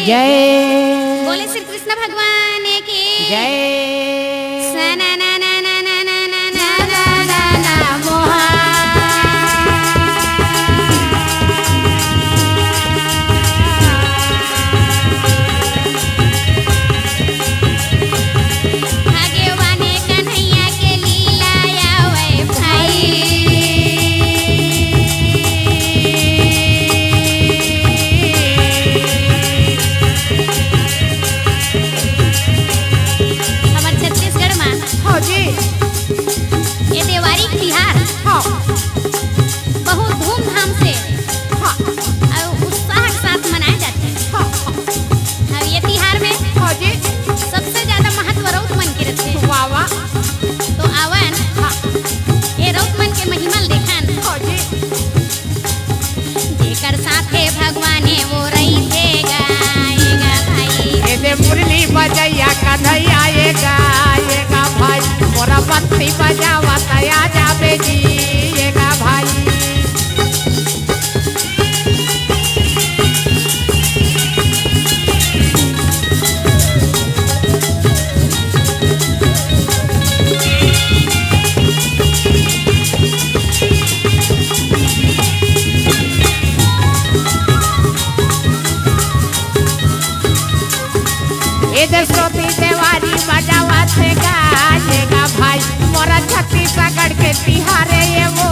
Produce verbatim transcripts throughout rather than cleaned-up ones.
जय। बोले श्री कृष्ण भगवान की जय। भाग्यवान कन्हैया के लीला आवे भाई। हमर छत्तीसगढ़ में हाँ जी। ये देवारी तिहार हाँ। बहुत धूमधाम से हाँ। अउ उत्साह के साथ मनाए जाथे। हाँ। अब ये तिहार में हाँ जी। सबसे ज्यादा महत्व रउत मन के रथे। वाह, वाह। तो आवन हाँ। ये रउत मन के महिमा ल देखन। हाँ जी। जेकर साथे भगवान हे वो रहिथे गा, ए गा भाई। ए दे मुरली बजैया कन्हैया, ए गा, ए गा भाई। मोरा बत्ती बजावत आ जाबे जी, ए गा भाई। ए दे सोती देवारी बजावत हे गा, ए गा भाई। मोरा छत्तीसगढ़ के तिहार ए वो,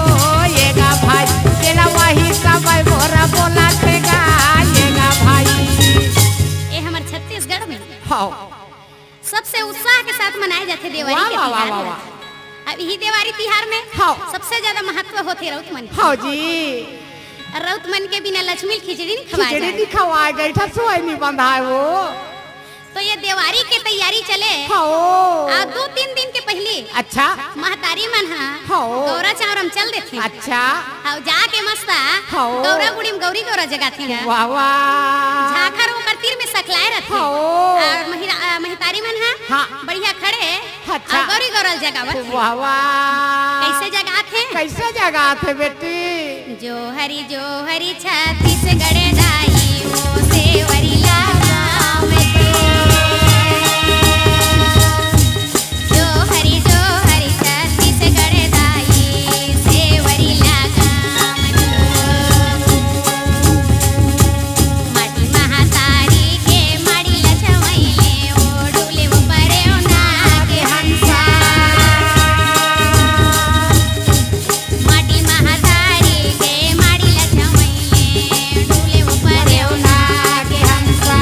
ए गा भाई। तेला वही समय मोरा बोलत हे गा, ए गा भाई। ए हमर छत्तीसगढ़ में हाँ। सबसे उत्साह के साथ मनाए जाथे देवारी वाह, के वाह, वाह, तिहार वाह, में। वाह। अब यही देवारी तिहार में हाँ। सबसे ज्यादा महत्व होथे रउत मन के। हाँ जी। अउ रउत मन के बिना लक्ष्मी ल खिचड़ी नहीं खवाए खिचड़ी जाए। नहीं खवाए, गैठा सोए नहीं बंधाए वो। तो ये देवारी के तैयारी चले। हाँ। आ दो तीन दिन के पहली अच्छा। महतारी मन हा हाँ। गौरा चांवरा म चल देथे। अच्छा। हाँ, जाके मस्त हाँ। गौरा गुड़ी म गौरी गौरा जगाथे ना। वाह, वाह। झांखर ओकर तीर में सकलाए रथे। हाँ। अउ महिरा-, अ, महितारी मन हा हाँ। बढ़िया खड़े अच्छा। अउ गौरी गौरा ल जगावत हे। वाह, वाह। कैसे जगाथे? कैसे जगाथे बेटी? जो हरी, जो हरी छत्तीसगढ़ दाई, ओ सेवरी ला गाँव के। जो हरी, जो हरी छत्तीसगढ़ दाई, सेवरी ला गाँव के। माटी महतारी के माड़ी ला छवइले, ओ डुले ओ परे ओ नाग हंसा। माटी महतारी के माड़ी ला छवइले, डुले ओ परे ओ नाग हंसा।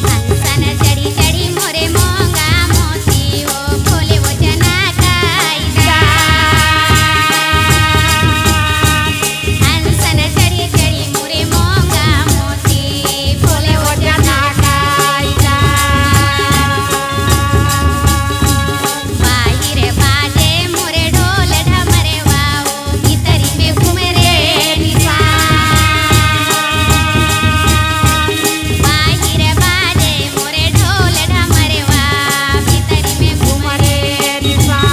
हंसन चढ़ी चढ़ी मोरे मोंगा मोती, ओ खोले ओ जना कायदा। हंसन चढ़ी चढ़ी मोरे मोंगा मोती, खोले ओ जना कायदा। बाहिर बाजे मोरे ढोल ढमरवा, ओ भीतरी में घूमे रे निशान। बाहिर बाजे मोरे ढोल ढमरवा, भीतरी में घूमे रे निशान।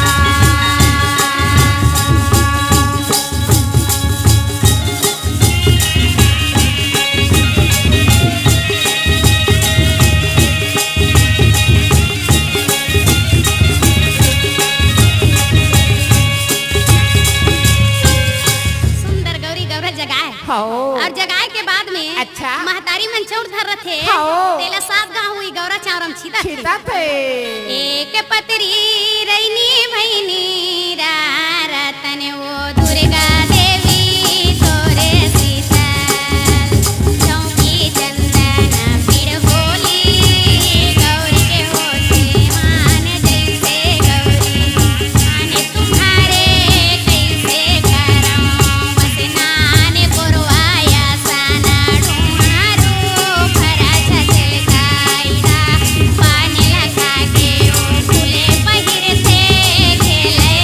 सुंदर गौरी गौरा जगाए। हाँ। अउ जगाए के बाद में अच्छा। महतारी मन चौंट धर रथे। हाँ। तेला सात घांव हुई गौरा चांवरा म छितत हे। छितत हे। एक पतरी रैनी भैनी रा रतन ओ दुर्गा देवी तोरे शीतल चौकी चंदन पीड़ होली गौरी के होते मान जैसे गौरी माने तुम्हारे कैसे करम बस नाने बोरवाया साना ढूंढा रूप राजा झलकाईदा पानी लगा के ओ फूले पहिरते खेले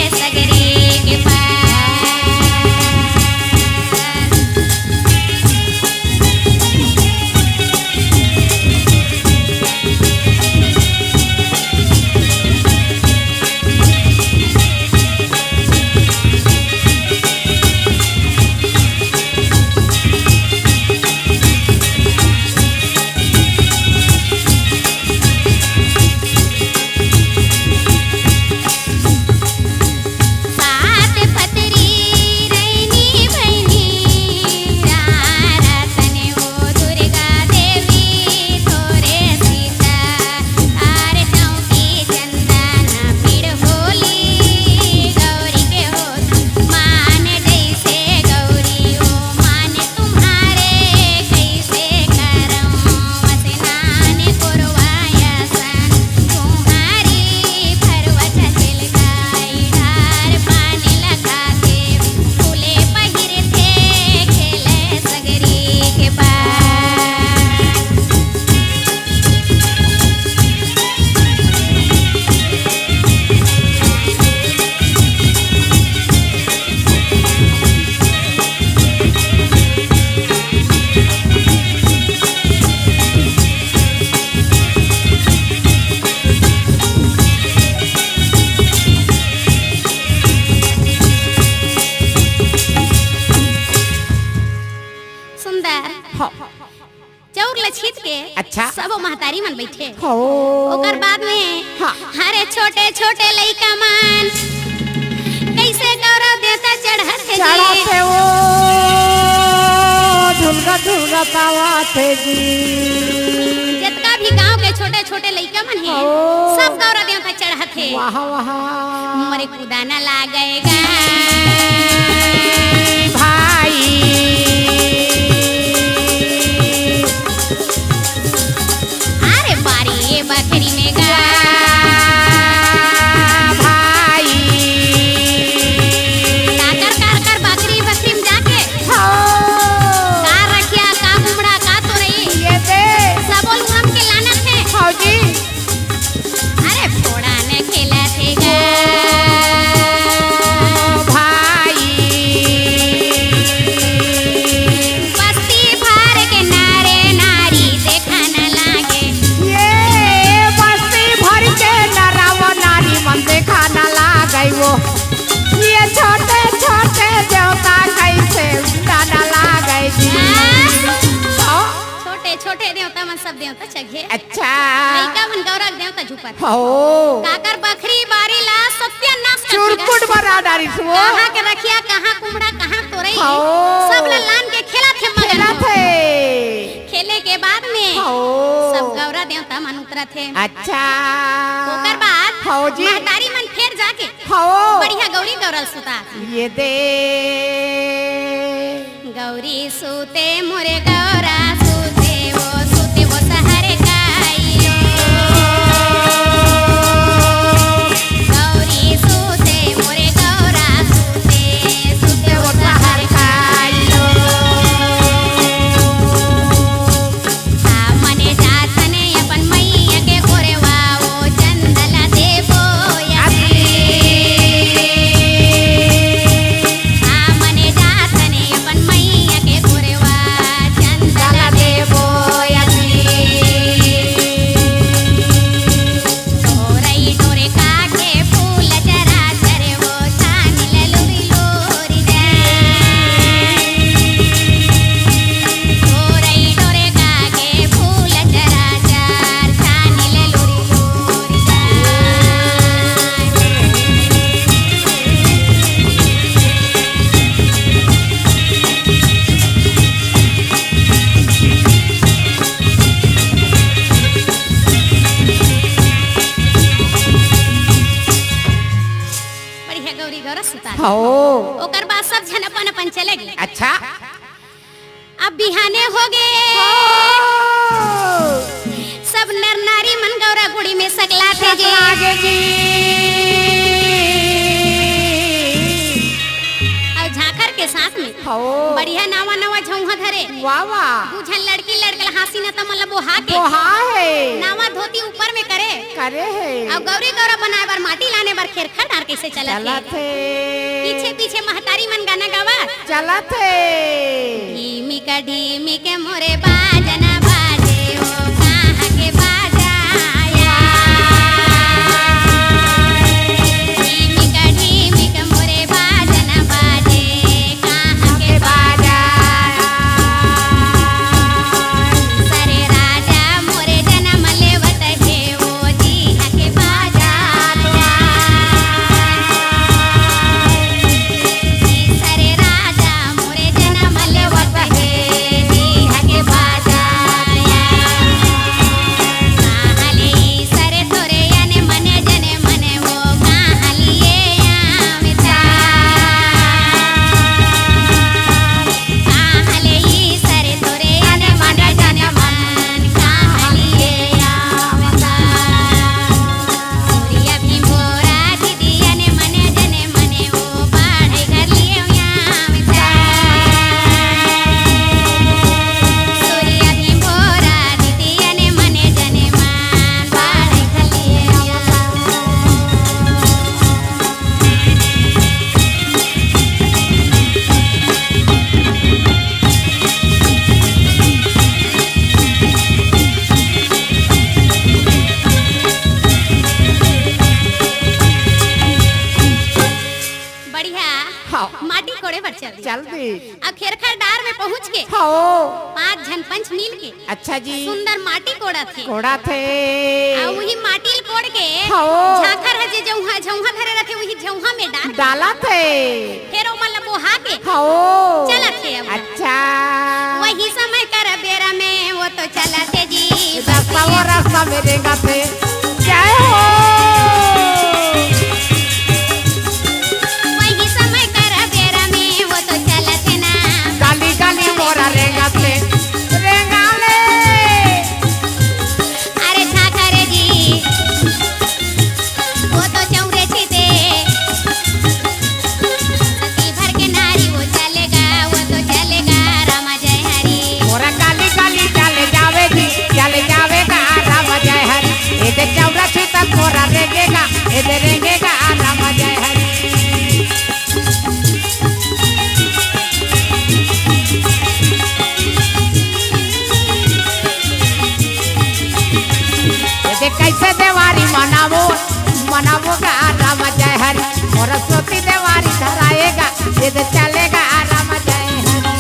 महतारी मन बइठे। हो। ओकर बाद में हाँ। हरे छोटे छोटे लइका मन कइसे गौरा देवता चढ़त हे जी। चढ़त हे वो, झुलका झुलका पावत हे जी। जतका भी गांव के छोटे छोटे लइका मन हे, हो। सब गौरा देवता चढ़त हे। वाह, वाह। मोरे कूदा न लागे गा भाई। अरे बारी ए बखरी में गा भाई। काकर, काकर बखरी, बखरी में जाके हो। का रखिया, का कुमड़ा, का तोरई, ये दे। सबो लुरम के लानत हे। फौजी। अरे फोड़ा ने खेलत हे गा भाई। बस्ती भर के नारे नारी देखा न लागे। ये बस्ती भर के नराव नारी मन देखा न लागे वो। ये छोटे छोटे देवता कइसे उड़ा न लागे जी। हाँ। हाँ। छोटे छोटे देवता मन सब देवता चघे। अच्छा। लइका मन गौरा के देवता झुपत। हो। काकर बखरी बारी ला सत्यानाश कर चुरकुट दिया। बना डारिस वो। कहाँ के रखिया, कहाँ कुमड़ा, कहाँ तोरई। हो। सब ला लान के खेलत हे मगन खेलत हो। हे। खेले के बाद में हो। सब गौरा देवता मन उतरत हे। अच्छा। ओकर बाद हो जी। महतारी मन फेर जाके हो। बढ़िया गौरी गौरा ल सुता। ये दे। गौरी सूते मोरे गौरा सूते, वो सूते वो सहर काइयो। गौरी सूते मोरे गौरा सूते, सूते वो सहर काइयो। हमने जाथने अपन मैया के गोरवा, वो चंदा ला देबो या हमने जाथने अपन मैया के गोरवा, चंदा ला देबो या तोरई टोरे काके फूल चरा चरे वो छानी ललुरी लोरी जाए। टोरई टोरे काके फूल चरा चार छानी ललुरी लोरी जाए। बढ़िया गौरी गौरा सुता दे। हो। ओकर बाद सब झन अपन अपन चले गे। अच्छा। अब बिहाने हो गे। हो। सब नर नारी मन गौरा गुड़ी में सकलाथे जी। सकलागे जी। अउ झांखर के साथ में हो। बढ़िया नवा नवा झउहा धरे। वाह, वाह। दू झन लड़की लड़का ल हांसी न त मन ल बोहा के। बोहा हे। नवा धोती ऊपर में करे। करे हे। अउ गौरी गौरा बनाए बर माटी लाने बर खेरखा डार कइसे चलत हे। चलत हे। पीछे पीछे महतारी मन गाना गावत। चलत हे। ढीमिक ढीमिक मोरे बाजना बाजे ओ कहाँ के बाजा आय। ढीमिक ढीमिक मोरे बाजना बाजे कहाँ के बाजा आय। सरे राजा मोरे जनम लेवत हे ओ जी हके बाजा आय। सरे राजा मोरे जनम लेवत हे जी हके बाजा चल दे। अब खेरखर डार में पहुंच के हव। पांच झन पंच मिल के अच्छा जी। सुंदर माटी कोड़त हे। कोड़त हे। अउ उही माटी ल कोड़ के हव। झांखर ह जे जउहा, झउहा धरे रथे, उही झउहा में डाल डालत हे। फेर ओमन ल बोहा के हव। चलत हे अब। अच्छा। वही समय कर बेरा में वो तो चलत हे जी। रस्ता वो रस्ता में रेंगत हे। जय हो। वही समय कर बेरा में वो तो चलत हे ना। गाली गाली मोरा रेंगत हे। रेंगा ले। अरे झांखर जी, वो तो चौरे छिते। सती भर के नारी वो चलेगा, वो तो चलेगा, रामा जय हरी। मोरा काली काली चले जावे जी, चले जावेगा, रामा जय हरी। ए दे चौरा छिता मोरा रेंगेगा, ए दे रेंगेगा, रामा जय हरी। ए दे कैसे देवारी मनावो, मनावो गा राम जय हरी। मोर सोती देवारी धराएगा, ये दे चलेगा राम जय हरी।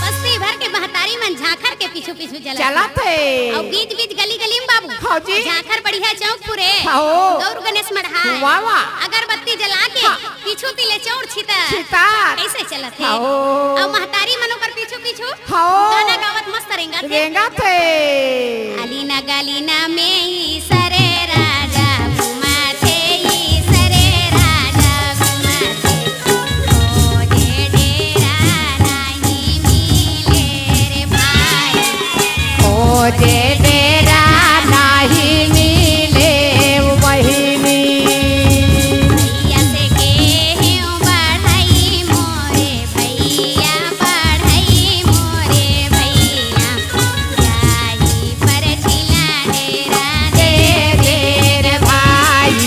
बस्ती भर के महतारी मन झांखर के पीछू पीछू चलत चलत हे। अउ बीच बीच गली गली में बाबू हव जी। झांखर बढ़िया चौक पुरे। हव। गौर गणेश मढ़ाए। वाह, वाह। अगरबत्ती जला के हाँ। पीछू तिले चौर छिता। छिता। कैसे चलत हे? हव। अउ महतारी मन ओकर पीछू पीछू हव। गाना गावत मस्त रेंगत हे। रेंगत हे। अलीना गलीना में ही सरे राजा घुमाथे, ही सरे राजा घुमाथे। खोजे डेरा नाही मिले रे भाई। खोजे डेरा नाही मिले बहिनी। भैया से केहेंव बढ़ई मोरे भैया, बढ़ई मोरे भैया। जाही परछी ला डेरा दे दे रे भाई,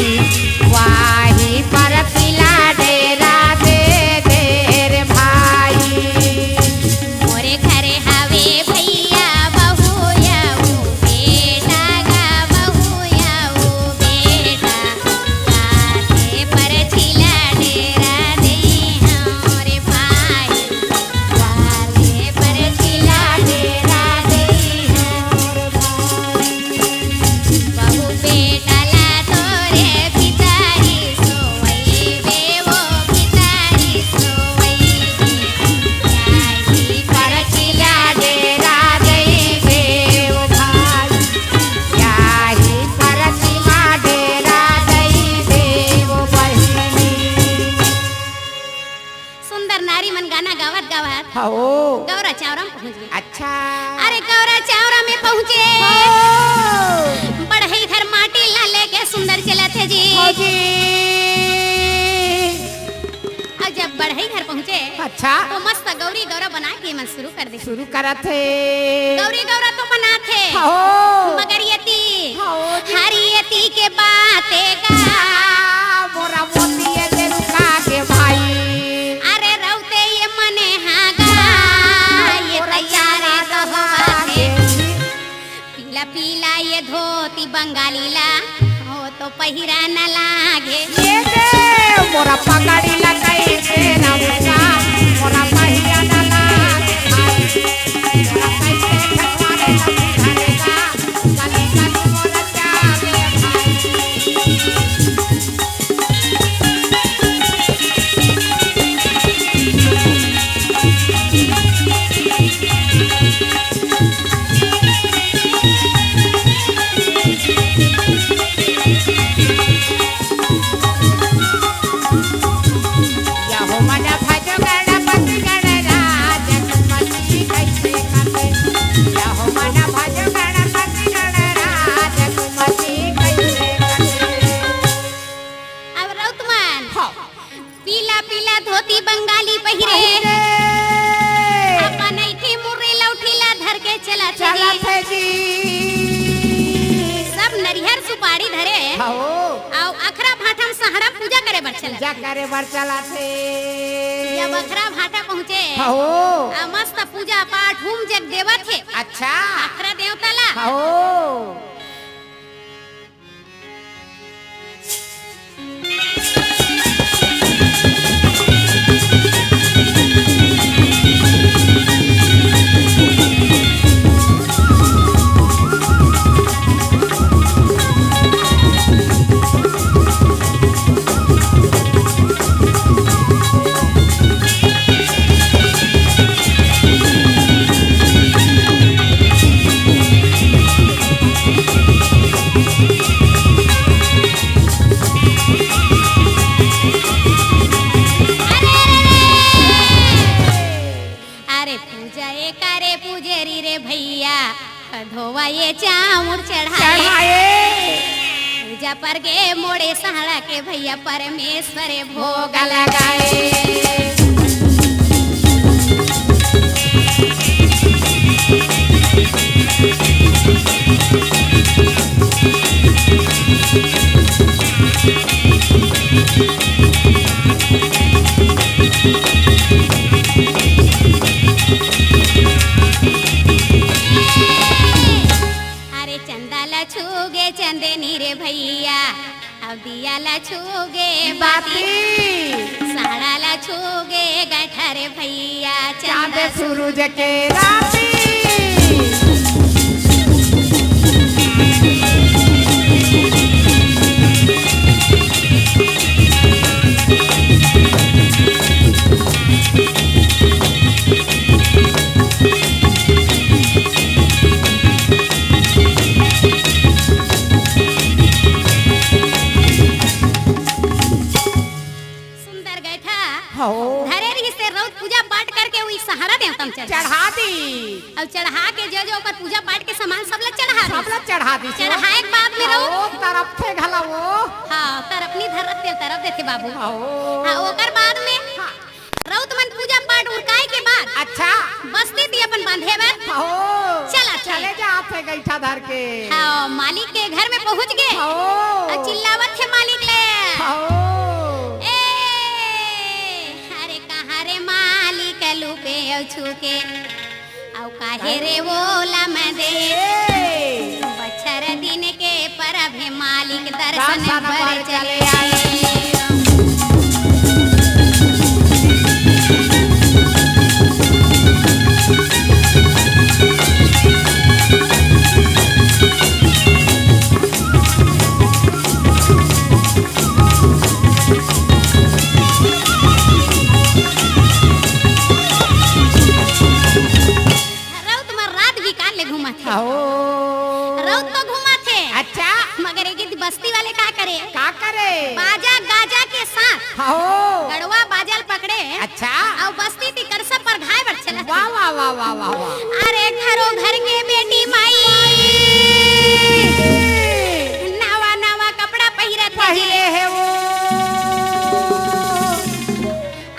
वाही परछी ला डेरा दे दे रे भाई। मोरे घरे हावे भैया बहू या वो बेटा गा, बहू या वो बेटा। काहे परछी ला डेरा देहंव रे भाई, काहे परछी ला डेरा देहंव रे भाई। बहू बेटा ला तोरे भितरी सोवइबे, वो भितरी सोवइबे। याही परछी ला डेरा देबे, वो भाई। याही परछी ला डेरा देबे, वो बहिनी। सुंदर नारी मन गाना गावत गावत हव। गौरा चावरा में पहुंच गे। अच्छा। अरे गौरा चावरा में पहुंचे। हव। बढ़ई घर माटी ला लेके सुंदर चलत हे जी। हव जी। अउ जब बढ़ई घर पहुंचे, अच्छा। तो मस्त गौरी गौरा बना के मन शुरू कर दे। शुरू करत हे। गौरी गौरा तो बनात हे। हव। मगर यती हव जी। हरियती के बाते का। आ, मोरा मोती ये देलू का के भाई। अरे रउते ये मने हागा, ये मोरा तैयार चारा तो होवा दे। पीला पीला ये धोती बंगाली ला, ओ तो पहिरा न लागे। ये दे मोरा पगड़ी ला कइसे रउका, मोरा पहिरा न लागे भाई। मोरा कइसे ठकुआरे ला सुधरेगा, गली गली मोरा जावे भाई। या हो मन भजो गणपति गणराज, सुमति कैसे कटे। या हो मन भजो गणपति गणराज, सुमति कैसे कटे। अब रउत मन। हाँ। पीला पीला धोती बंगाली पहिरे। पहिरे। अपन ऐठी मुर्री लौठी ला धर के चलत हे चलत जी। हे जी। सब नरिहर सुपारी धरे। हव। अउ अखरा भाठा म सहड़ा पूजा करे बर चलत पूजा हे। करे बर चलत हे। जब अखरा भाठा पहुँचे। हव। अउ मस्त पूजा पाठ हुम जग देवत हे। अच्छा। अखरा देवता ला। हव। चाउर चढ़ाए। चढ़ाए। पूजा पर गे मोड़े सहड़ा के भैया परमेश्वर भोग लगाए। अरे चंदा ला छूगे चंदनी रे भैया, अब दिया ला छूगे बाती, बाती। साड़ा ला छूगे गैठा रे भैया, चांद चांद सूरज के राती। सुंदर गैठा हो। धरे रहिस ते रउत पूजा पाठ करके उही सहारा देवता म चढ़ा। चढ़ा दी। अउ चढ़ा के जो जो ओकर पूजा पाठ के सामान सब ला चढ़ा दी। सब ला चढ़ा दी। चढ़ाए के बाद में रउत ओ तरफ थे घला वो। हाँ, तरफ नी धरत ते तरफ देथे बाबू। हो। हाँ, ओकर बाद में हाँ। रउत मन पूजा पाठ उरकाए के बाद अच्छा। बस्ती ती अपन बांधे बर हो। चला थे। चले जात हे गैठा धर के। हाँ, मालिक के घर में पहुंच गे। हो। अउ चिल्लावत हे मालिक ले। हो। ए, अरे कहाँ रे मालिक लूपे अउ छूके, अउ काहे रे ओला मैं दे। ए। बछर दिन के परब हे मालिक दर्शन दर्शन बर बर चले चले आए। आए। रउत म रात बिकाल ले घूमत हे। हो। रउत तो घूमत हे। अच्छा। मगर एक बस्ती वाले का करे? का करे? बाजा गाजा के साथ हो। गड़वा बाजा ल पकड़े। अच्छा। अउ बस्ती ती करसा परघाए बर चलत हे। वाह, वाह, वाह। अरे घरो घर के बेटी माई। नवा नवा कपड़ा पहिरत हे जी। पहिरे हे वो।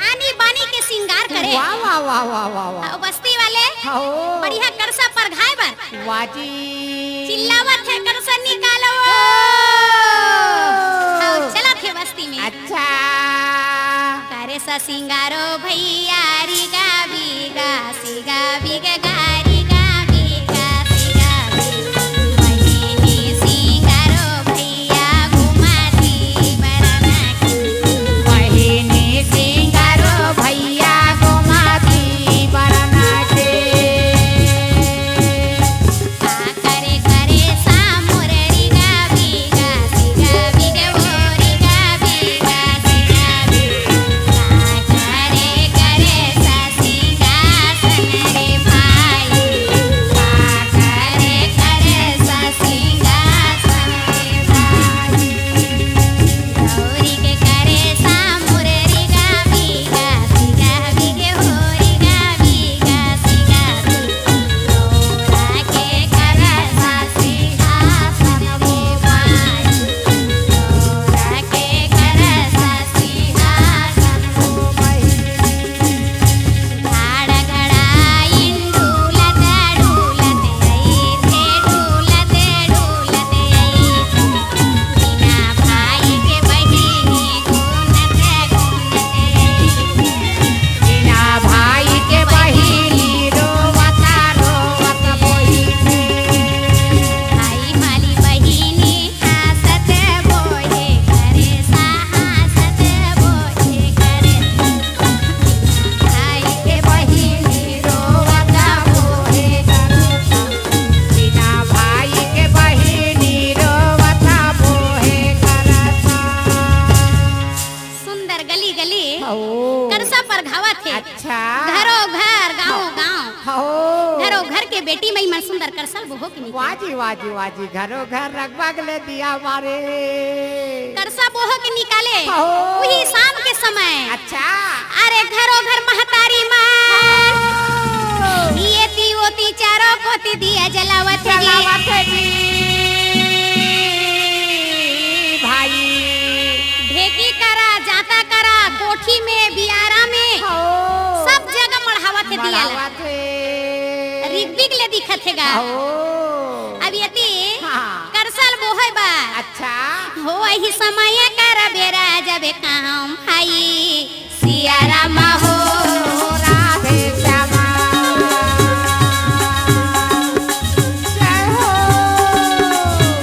आनी बानी के सिंगार करे। वाह, वाह, वाह। अउ बस्ती वाले हो। बढ़िया करसा परघाए बर। वाह जी। चिल्लावत हे करसा निकालो। हो। अउ चलत हे बस्ती में। अच्छा। करसा सिंगारो भैया री गा बी गा सी गा बी गा गा री गा बी गा सी गा बी। बहिनी सिंगारो भैया घुमाती बरना के। बहिनी सिंगारो भैया घुमाती बरना के। का करे करे सा मुरड़ी गा बी गा सी गा बी गा ओ री गा बी गा सी गा बी। का करे करे सा सिंगासन रे भाई, का करे करे सा सिंगासन रे भाई। गौरी के करे सा मुररी गावी गा, सी गावी के होरी गावी गा, सी गावी। गौरा के करे सा सिंहासन रे भाई, गौरा के करे सा सिंहासन रे भाई। घड़ा घड़ा इन डुलत डुलत अइथे, डुलत डुलत अइथे। बिना भाई के बहिनी घूमत घूमत अइथे। बिना भाई के बहिनी रोवत रोवत बोइथे। भाई वाली बहिनी हाँसत बोहे करे सा, हाँसत बोहे करे। भाई के बहिनी रोवत बोहे करे सा। बिना भाई के बहिनी रोवत बोहे करे सा। सुंदर गली गली ओ। करसा परघावत हे। अच्छा। घरो घर, गाँव हाँ। गाँव। हो। घरो घर के बेटी मई मन सुंदर करसा बोहो के निकले। वाह जी, वाह जी, वाह जी, घरो घर रगबग ले दिया बारे। करसा बोहो के निकाले। हो। उही शाम के समय। अच्छा। अरे घरो घर महतारी मन। हो। ये ती वो कोती चारों कोती दिया जलावत हे जी। जलावत हे जी भाई। ढेकी करा, जांता करा, कोठी में, बियारा में, हो। सब जगह मढ़ावत हे दिया ला। मढ़ावत हे। रिगबिग ले दिखत हे गा। हो। अब यदि हाँ। करसल बोहे बर। अच्छा। हो, एही समय कर बेरा जबे काम भाई। सिया रामा हो, राधे श्यामा। जय हो।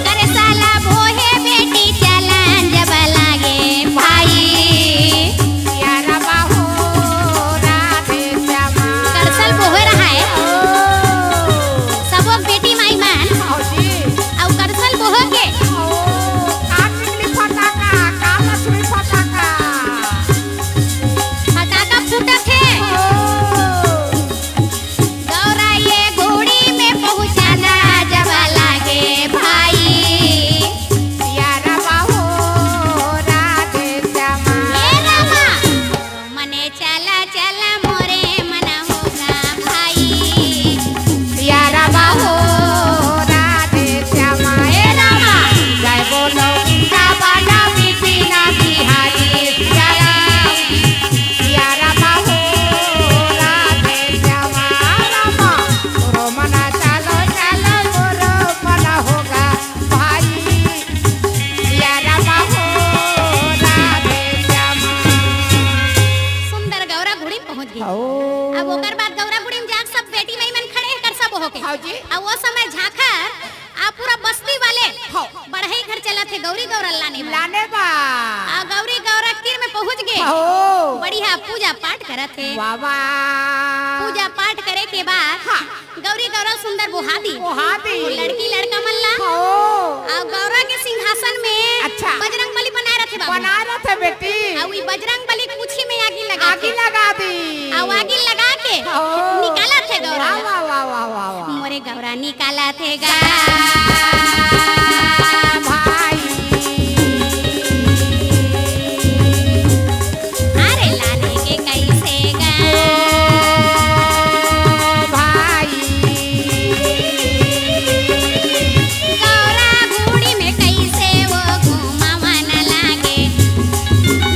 करसल बोहे बेटी चलन जब लागे भाई। सिया रामा हो, राधे श्यामा। करसल बोहे रहा हे। ओ। सबो बेटी माई मन। आओ जी। अउ करसल बोहे के। ओ, का टिकली फटाका, का लक्ष्मी फटाका। फटाका फूटत हे। ओ। गौरा ये घोड़ी में पहुंचाना जब लागे भाई। सिया रामा हो, राधे श्यामा। ए रामा। मने चला चला मोरे मन होगा भाई। सिया रामा हो, राधे श्यामा। ए रामा। जय बोलो वृंदावन बिपिन बिहारी सिया राम। सिया रामा हो, राधे श्यामा रामा। तोरो मना चालो, चालो, तोरो मना होगा भाई। सिया रामा हो, राधे श्यामा। सुंदर गौरा गुड़ी पहुंच गई। हो। अब ओकर बाद गौरा गुड़ी में जाके सब बेटी माई मन खड़े हे करसल बोहे के। हाँ जी। अब वो समय झांखर आ पूरा बस्ती वाले हाँ। बढ़ई घर चलत हे गौरी गौरा लाने बर। लाने बर। आ गौरी गौरा तीर में पहुंच गे। हो। बढ़िया पूजा पाठ करत हे। वाह, वाह। पूजा पाठ करे के बाद हाँ। गौरी गौरा सुंदर बोहा दी। बोहा दी। लड़की लड़का मन ला। हो। आ गौरा के सिंहासन में अच्छा। बजरंग बली बनाए रथे बाबू। बनाए रथे बेटी। आ उही बजरंग बली के पूछी में आगी लगा आगी के। लगा दी। आ आगी लगा के हो। निकालत हे गौरा। वाह, वाह, वाह, वाह, वाह, वाह। मोरे गौरा निकालत हे गा। भाई। अरे लाने के कैसे गा। ओ भाई। गौरा गुड़ी में कैसे वो घुमावन लागे।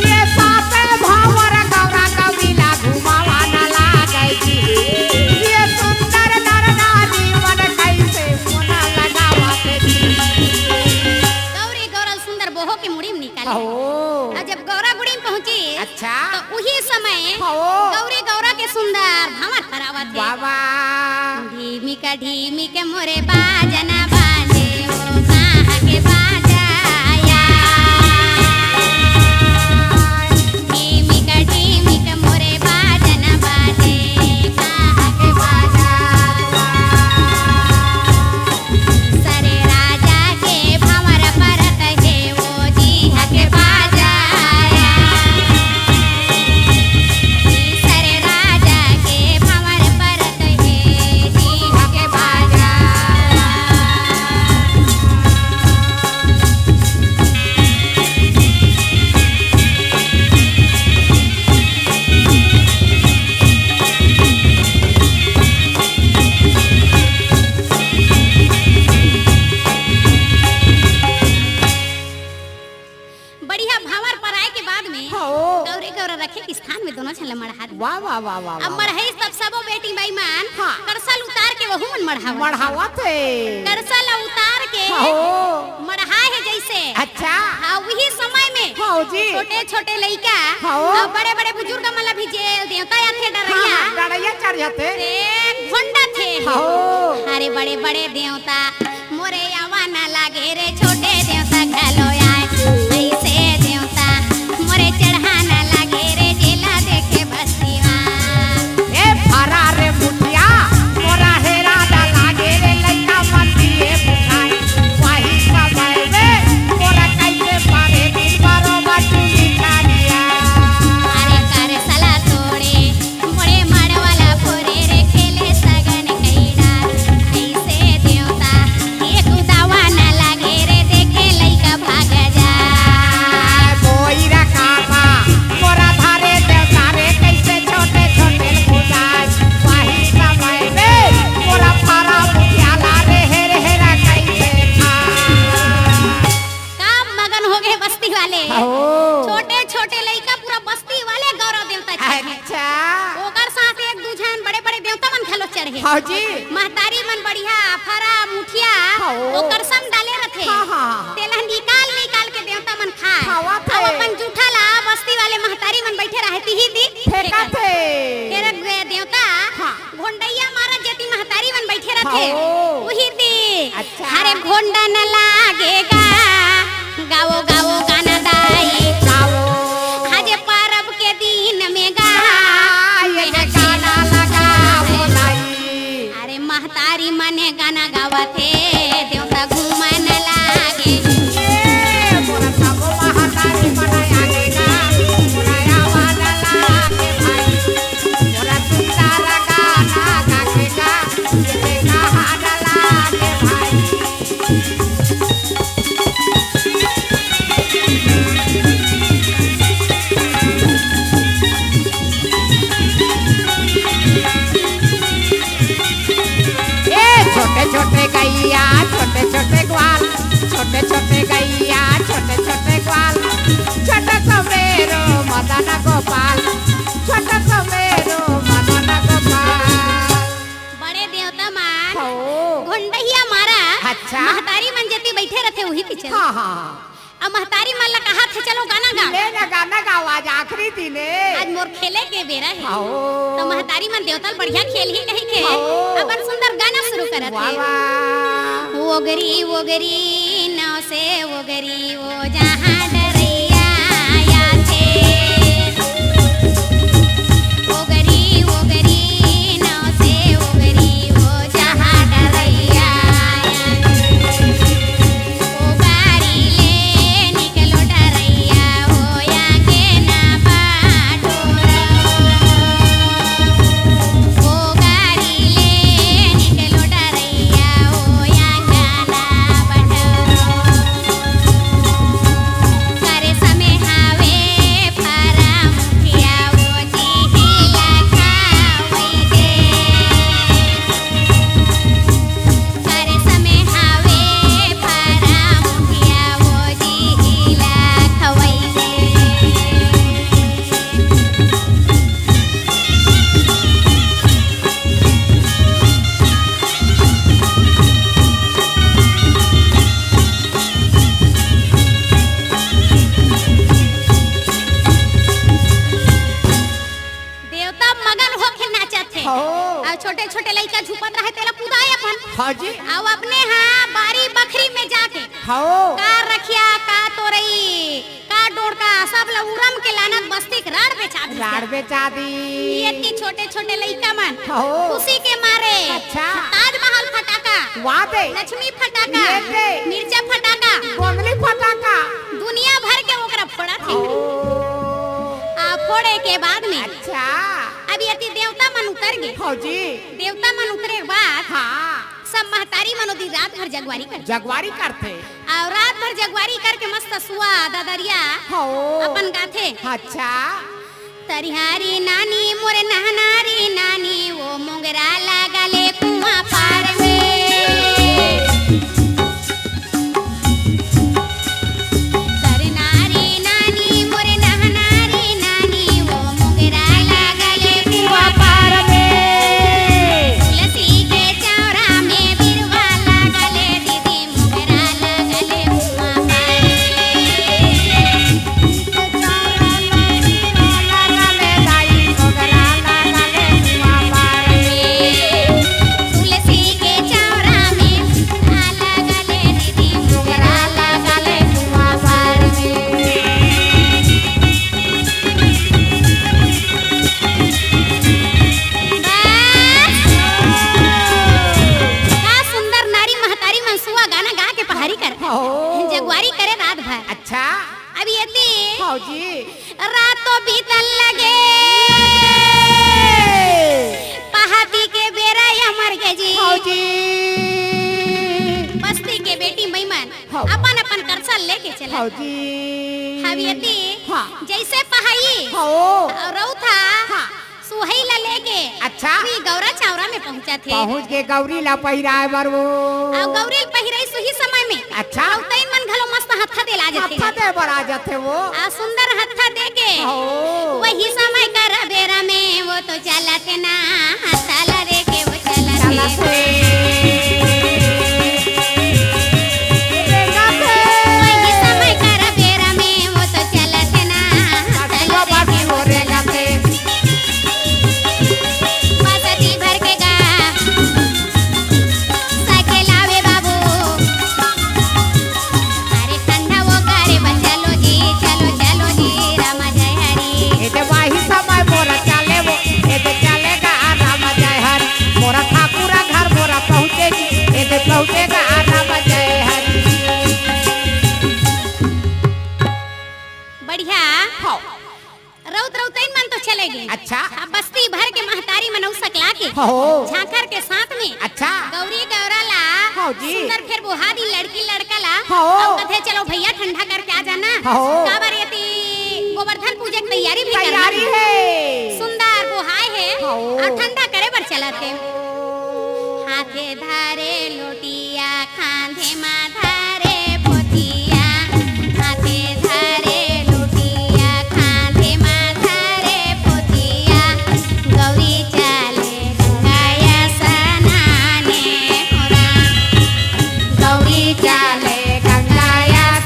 ये साते भंवर गौरा गौरी ला घुमावन लागे जी। ये सुंदर नर नारी मन कैसे मोना लगावत जी। गौरी गौरा सुंदर बोहो के मुड़ी में निकाले। हो। आ जब गौरा गुड़ी में पहुंची, अच्छा। तो उही समय हो। गौरी गौरा के सुंदर भंवर करावत हे। वाह, वाह। ढीमिक ढीमिक मोरे बाजन बाजे, ओ कहाँ के बाजा आय। ढीमिक ढीमिक मोरे बाजन बाजे, कहाँ के बाजा आय। सरे राजा के भंवर परत हे, ओ जी हके बाजा आय। सरे राजा के भंवर परत हे, जी हके बाजा आय। बढ़िया भंवर पराए के बाद में हो। गौरी गौरा रखे के स्थान में दोनों झन ला मढ़ा दे। वाह, वाह, वाह, वाह, अब वाह। मढ़ाइस तब सबो बेटी माई मन हाँ। करसल उतार के वहू मन मढ़ावत। मढ़ावत हे। करसल उतार के हो। मढ़ाए हे जैसे। अच्छा। हाँ, उही समय में हो जी। छोटे छोटे लइका हो। अउ बड़े बड़े बुजुर्ग मन ला भी जे देवता आथे डरैया। हाँ, हाँ, डरैया चढ़ जाथे। से भोंडत हे। हो। अरे बड़े बड़े देवता मोरे आवा न लागे रे छोटे देवता घलो आय। ऐसे देवता मोरे चढ़ा न लागे रे जेला देखे बस्तीवा। ए फरा रे मुठिया, मोरा हेरा न लागे रे लइका मन दिए बुझाए। वही समय में मोरा कैसे पारे दिन बारो बटुली खानिया। अरे करसला तोड़े मोरे मड़वाला फोरे रे खेले सगन कई डार। ऐसे देवता हो गए बस्ती वाले। हो। छोटे-छोटे लइका पूरा बस्ती वाले गौरा देवता चढ़े। अच्छा। ओकर साथ एक दू झन बड़े-बड़े देवता मन घलो चढ़े। हाँ जी। महतारी मन बढ़िया फरा मुठिया हो। ओकर संग डाले रथे। हाँ, हाँ, हाँ। तेला निकाल-निकाल के देवता मन खाए। खावत अउ हे। अपन जूठा ला बस्ती वाले महतारी मन बैठे रहे तिही ती फेंकत फेंकत हे। फेर देवता हाँ। घोंडइया मारत जेती महतारी मन बइठे रथे, हाँ। उही ती। अच्छा। हरे घोंडन लागेगा, गावो, गावो गाना दाई। गावो। हजे परब के दिन में गा, हाँ, ये मेहा गाना लगावो दाई। अरे महतारी मने गाना गावत हे, देवता घूमन लागे। ए, मोरा सबो महतारी मन आगे गा, मोरा आवाज लागे भाई। मोरा सुंदर गाना गा के गा, ये देखा हाथ लागे भाई। ए छोटे छोटे गैया, छोटे छोटे ग्वाल, छोटे छोटे गैया, छोटे छोटे ग्वाल, छोटे सवेरो मदन गोपाल, छोटे सवेरो मदन गोपाल। बड़े देवता मन हो। घोंडहिया मारा, अच्छा। महतारी मन जेती बैठे रथे, उही ती चल। हाँ, हाँ, हाँ। अब महतारी मन ला कहाथे, "चलो गाना गा।" ले ना गाना गावा, आज आखिरी दिन हे। आज मोर खेले के बेरा हे। हाँ। त महतारी मन देवता ल बढ़िया खेलही कहिके हाँ। अपन सुंदर गाना शुरू करत हे। वाह, वाह। ओगरी, ओगरी, नाव से ओगरी, ओ जहाँ डरैया आथे। ओगरी, ओगरी, नाव से ओगरी, ओ जहाँ डरैया आथे। ओगारी ले निकलो डरैया, होया के ना बाटोरा। ओगारी ले निकलो डरैया, होया के ना बाटोरा। करे समे हावे फरा मुखिया, ओ जी ही लखावई दे। करे समे हावे फरा मुखिया, ओ जी ही लखावई दे। देवता मगन होके नाचत हे। हो। अउ छोटे-छोटे लइका झुपत रहे, तेला कुदाए अपन। हाँ जी। अउ अपने हा बारी बखरी में जाके हो। का रखिया, का तोरई, का डोड़का, सब ल उरम के लानत बस्ती के राड़ बेचा दिस। राड़ बेचा दिस। ये ती छोटे-छोटे लइका मन हो। खुशी के मारे अच्छा। ताजमहल फटाका, वाह बे। लक्ष्मी फटाका, ये बे। मिर्चा फटाका, गोंदली फटाका। दुनिया भर के ओकरा फोड़त हे। ओ। आ फोड़े के बाद में अच्छा। अब ये ती देवता मन उतर गे। फौजी। देवता मन उतरे के बाद हाँ। सब महतारी मन ओती रात भर जगवारी करथे। जगवारी करथे। अउ रात भर जगवारी करके मस्त सुआ ददरिया हो। अपन गाथे। अच्छा। तरिहारी नानी मोरे नहनारी नानी, ओ मोंगरा लागले कुआं पार में। सरनारी नानी मोरे नहनारी नानी, ओ मोंगरा लागले कुआं पार में। तुलसी के चौरा में बिरवा लागले दीदी, मोंगरा लागले कुआं पार में। तुलसी के चौरा में, आ लागले दीदी, मोंगरा लागले कुआं पार में। वाह! का सुंदर नारी महतारी मन सुआ गाना गा के पहारी कर। हो। जगवारी करे रात भर। अच्छा। अब ये ती फौजी। रातो बीतन लगे। पहाती के बेरा अमर के जी। फौजी। बस्ती के बेटी मईमन हाँ। अपन अपन करसा लेके चला। फौजी। हवियती हाँ। जैसे पहाई हाँ। अउ रउथा हाँ। सुहई ला लेके अच्छा। वही गौरा चौरा में पहुंचत हे। पहुंच के गौरी ला पहिराए बर वो। अउ गौरी ला पहिराइस उही समय में अच्छा। रउतइन मन घलो मस्त हत्था दे ला जथे। हत्था दे बर आ जथे वो। आ सुंदर हत्था दे के हो। वही समय कर बेरा में वो तो चलत हे ना, हत्था ला दे के वो चलत हे। चलत हे। रेंगत हे। वही समय कर बेरा में वो तो चलत हे ना, हत्था ला दे के वो चलत हे। बसती भर के गा, साइकिल आवे बाबू। अरे ठंडा वो करे बा, चलो जी, चलो, चलो जी, रामा जय हरी। ए दे वाही समय मोरा चले वो, ए दे चलेगा रामा जय हरी। मोरा ठाकुरा घर मोरा पहुँचे जी, ए दे पहुँचेगा रामा जय हरी। बढ़िया। हाँ। रउत रउतइन मन तो चले गे। अच्छा। अब बस्ती भर के महतारी मन अउ सकला के हो। झांखर के साथ में अच्छा। गौरी गौरा ला हो जी। सुंदर फेर बोहा दिन लड़की लड़का ला हो। अउ कथे, "चलो भैया ठंडा करके आ जाना।" हो। काबर एती गोवर्धन पूजा के तैयारी भी करना तैयारी हे। हे। सुंदर बोहाय हे हो। अउ ठंडा करे बर चलत हे। हाथे धरे लोटिया, खांधे मा धरे पोतिया, हाथे धरे लोटिया, खांधे मा धरे पोतिया, गौरी चले गंगा स्नाने हो राम, गौरी चले गंगा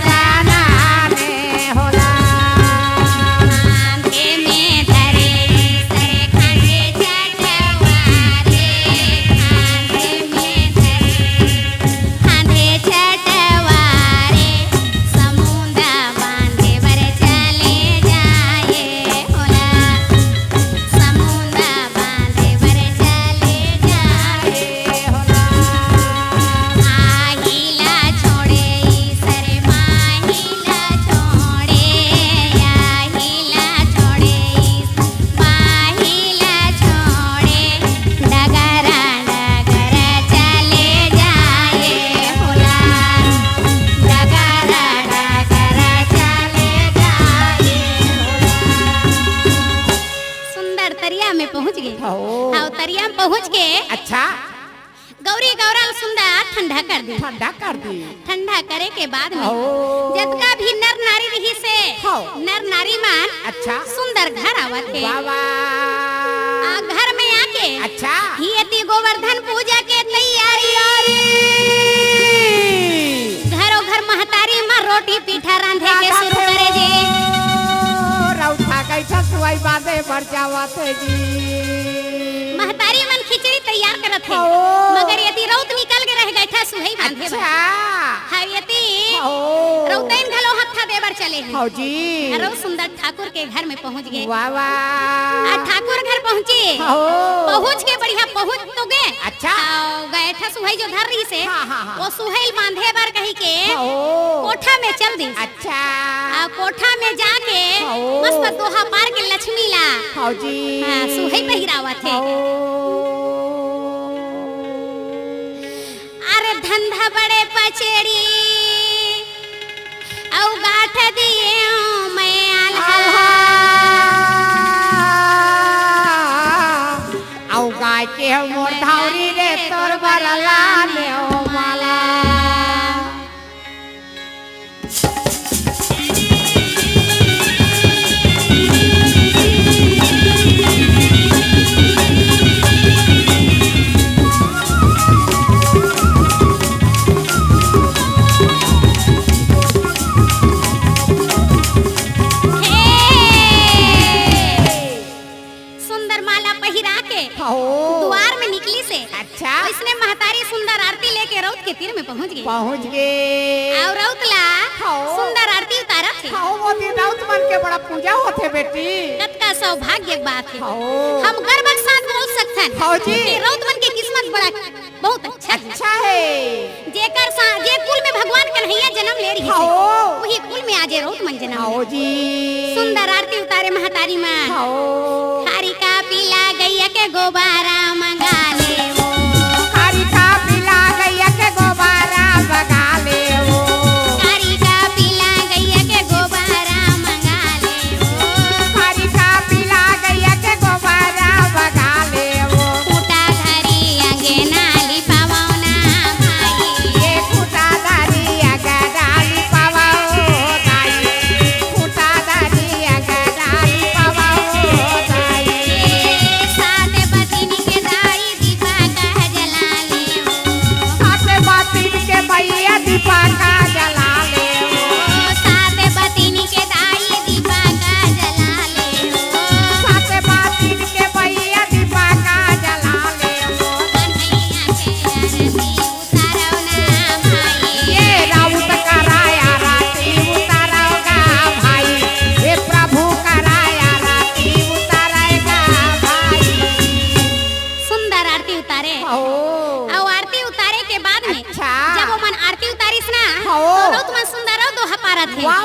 स्नाने हो राम। खांधे में धरे सरे खांधे चटवा रे, खांधे में धरे खांधे चटवा रे, समुंदा बांधे बर चले जाए हो राम, समुंदा बांधे बर चले जाए हो राम। आही ला छोड़े सरे माही ला छोड़े, आही ला छोड़े माही ला छोड़े, डगरा डगरा चले जाए हो राम, डगरा डगरा चले जाए हो राम। सुंदर तरिया में पहुंच गे। हो। हाँ, तरिया में पहुंच के अच्छा। गौरी गौरा ल सुंदर ठंडा कर दी। ठंडा कर दी। ठंडा करे के बाद में हो। जतका भी नर नारी रहिस हे, हो। नर नारी मन अच्छा। सुंदर घर आवत हे। वाह, वाह। आ घर में आके अच्छा। ही एती गोवर्धन पूजा के तैयारी। घरो घर महतारी मन रोटी पीठा रांधे के रांधत शुरू हे करे जी। वो। रउठा कैसा सुवाई बांधे बर जावत हे जी। महतारी मन खिचड़ी तैयार करत हे, हो। मगर एती रउत निकल गे रह गे था सुहई बांधे बर। अच्छा। हाँ, एती हो। रउतइन घलो हत्था दे बर चले हे। हो जी। घरो सुंदर ठाकुर के घर में पहुंच गे। वाह, वाह। आ ठाकुर घर पहुंची। हो। पहुंच के बढ़िया पहुंच तो गे। अच्छा। आ गे था सुहई जो धर रहिस हे, हाँ, हाँ, हाँ। वो सुहई ल बांधे बर कही के हो। कोठा में चल दिस। अच्छा। आ कोठा में जाके हो। मस्त दोहा पार के लक्ष्मी ला हो जी। हाँ, सुहई पहिरावत हे। हो। अरे धंधा बड़े पचेड़ी अउ गांठ दिए मैं आल्हा। आल्हा। अउ गाय के मोर धावरी रे तोर बर लाने ओ माला। सुंदर माला पहिरा के हो। दुआर में निकलिस हे। अच्छा। वइसने महतारी सुंदर आरती लेके रउत के तीर में पहुंच गे। पहुंच गे। अउ रउत ला हो। सुंदर आरती उतारत हे। हो, वो दिन रउत मन के बड़ा पूजा होथे बेटी। कतका सौभाग्य के बात हे। हो। हम गर्व के साथ बोल सकथन हो जी। कि रउत मन के किस्मत बड़ा बहुत अच्छा हे। अच्छा हे। जेकर सा-, जे कुल में भगवान कन्हैया जन्म ले रहिस हे, हो। उही कुल में आज ए रउत मन जन्म हो ले। जी। सुंदर आरती उतारे महतारी मन। हो। खारी का पीला गैया के गोबारा मंगा ले वो। खारी का पीला गैया के गोबारा मंगा ले वो। खारी का पीला गैया के गोबारा मंगा ले वो। खारी का पीला गैया के गोबारा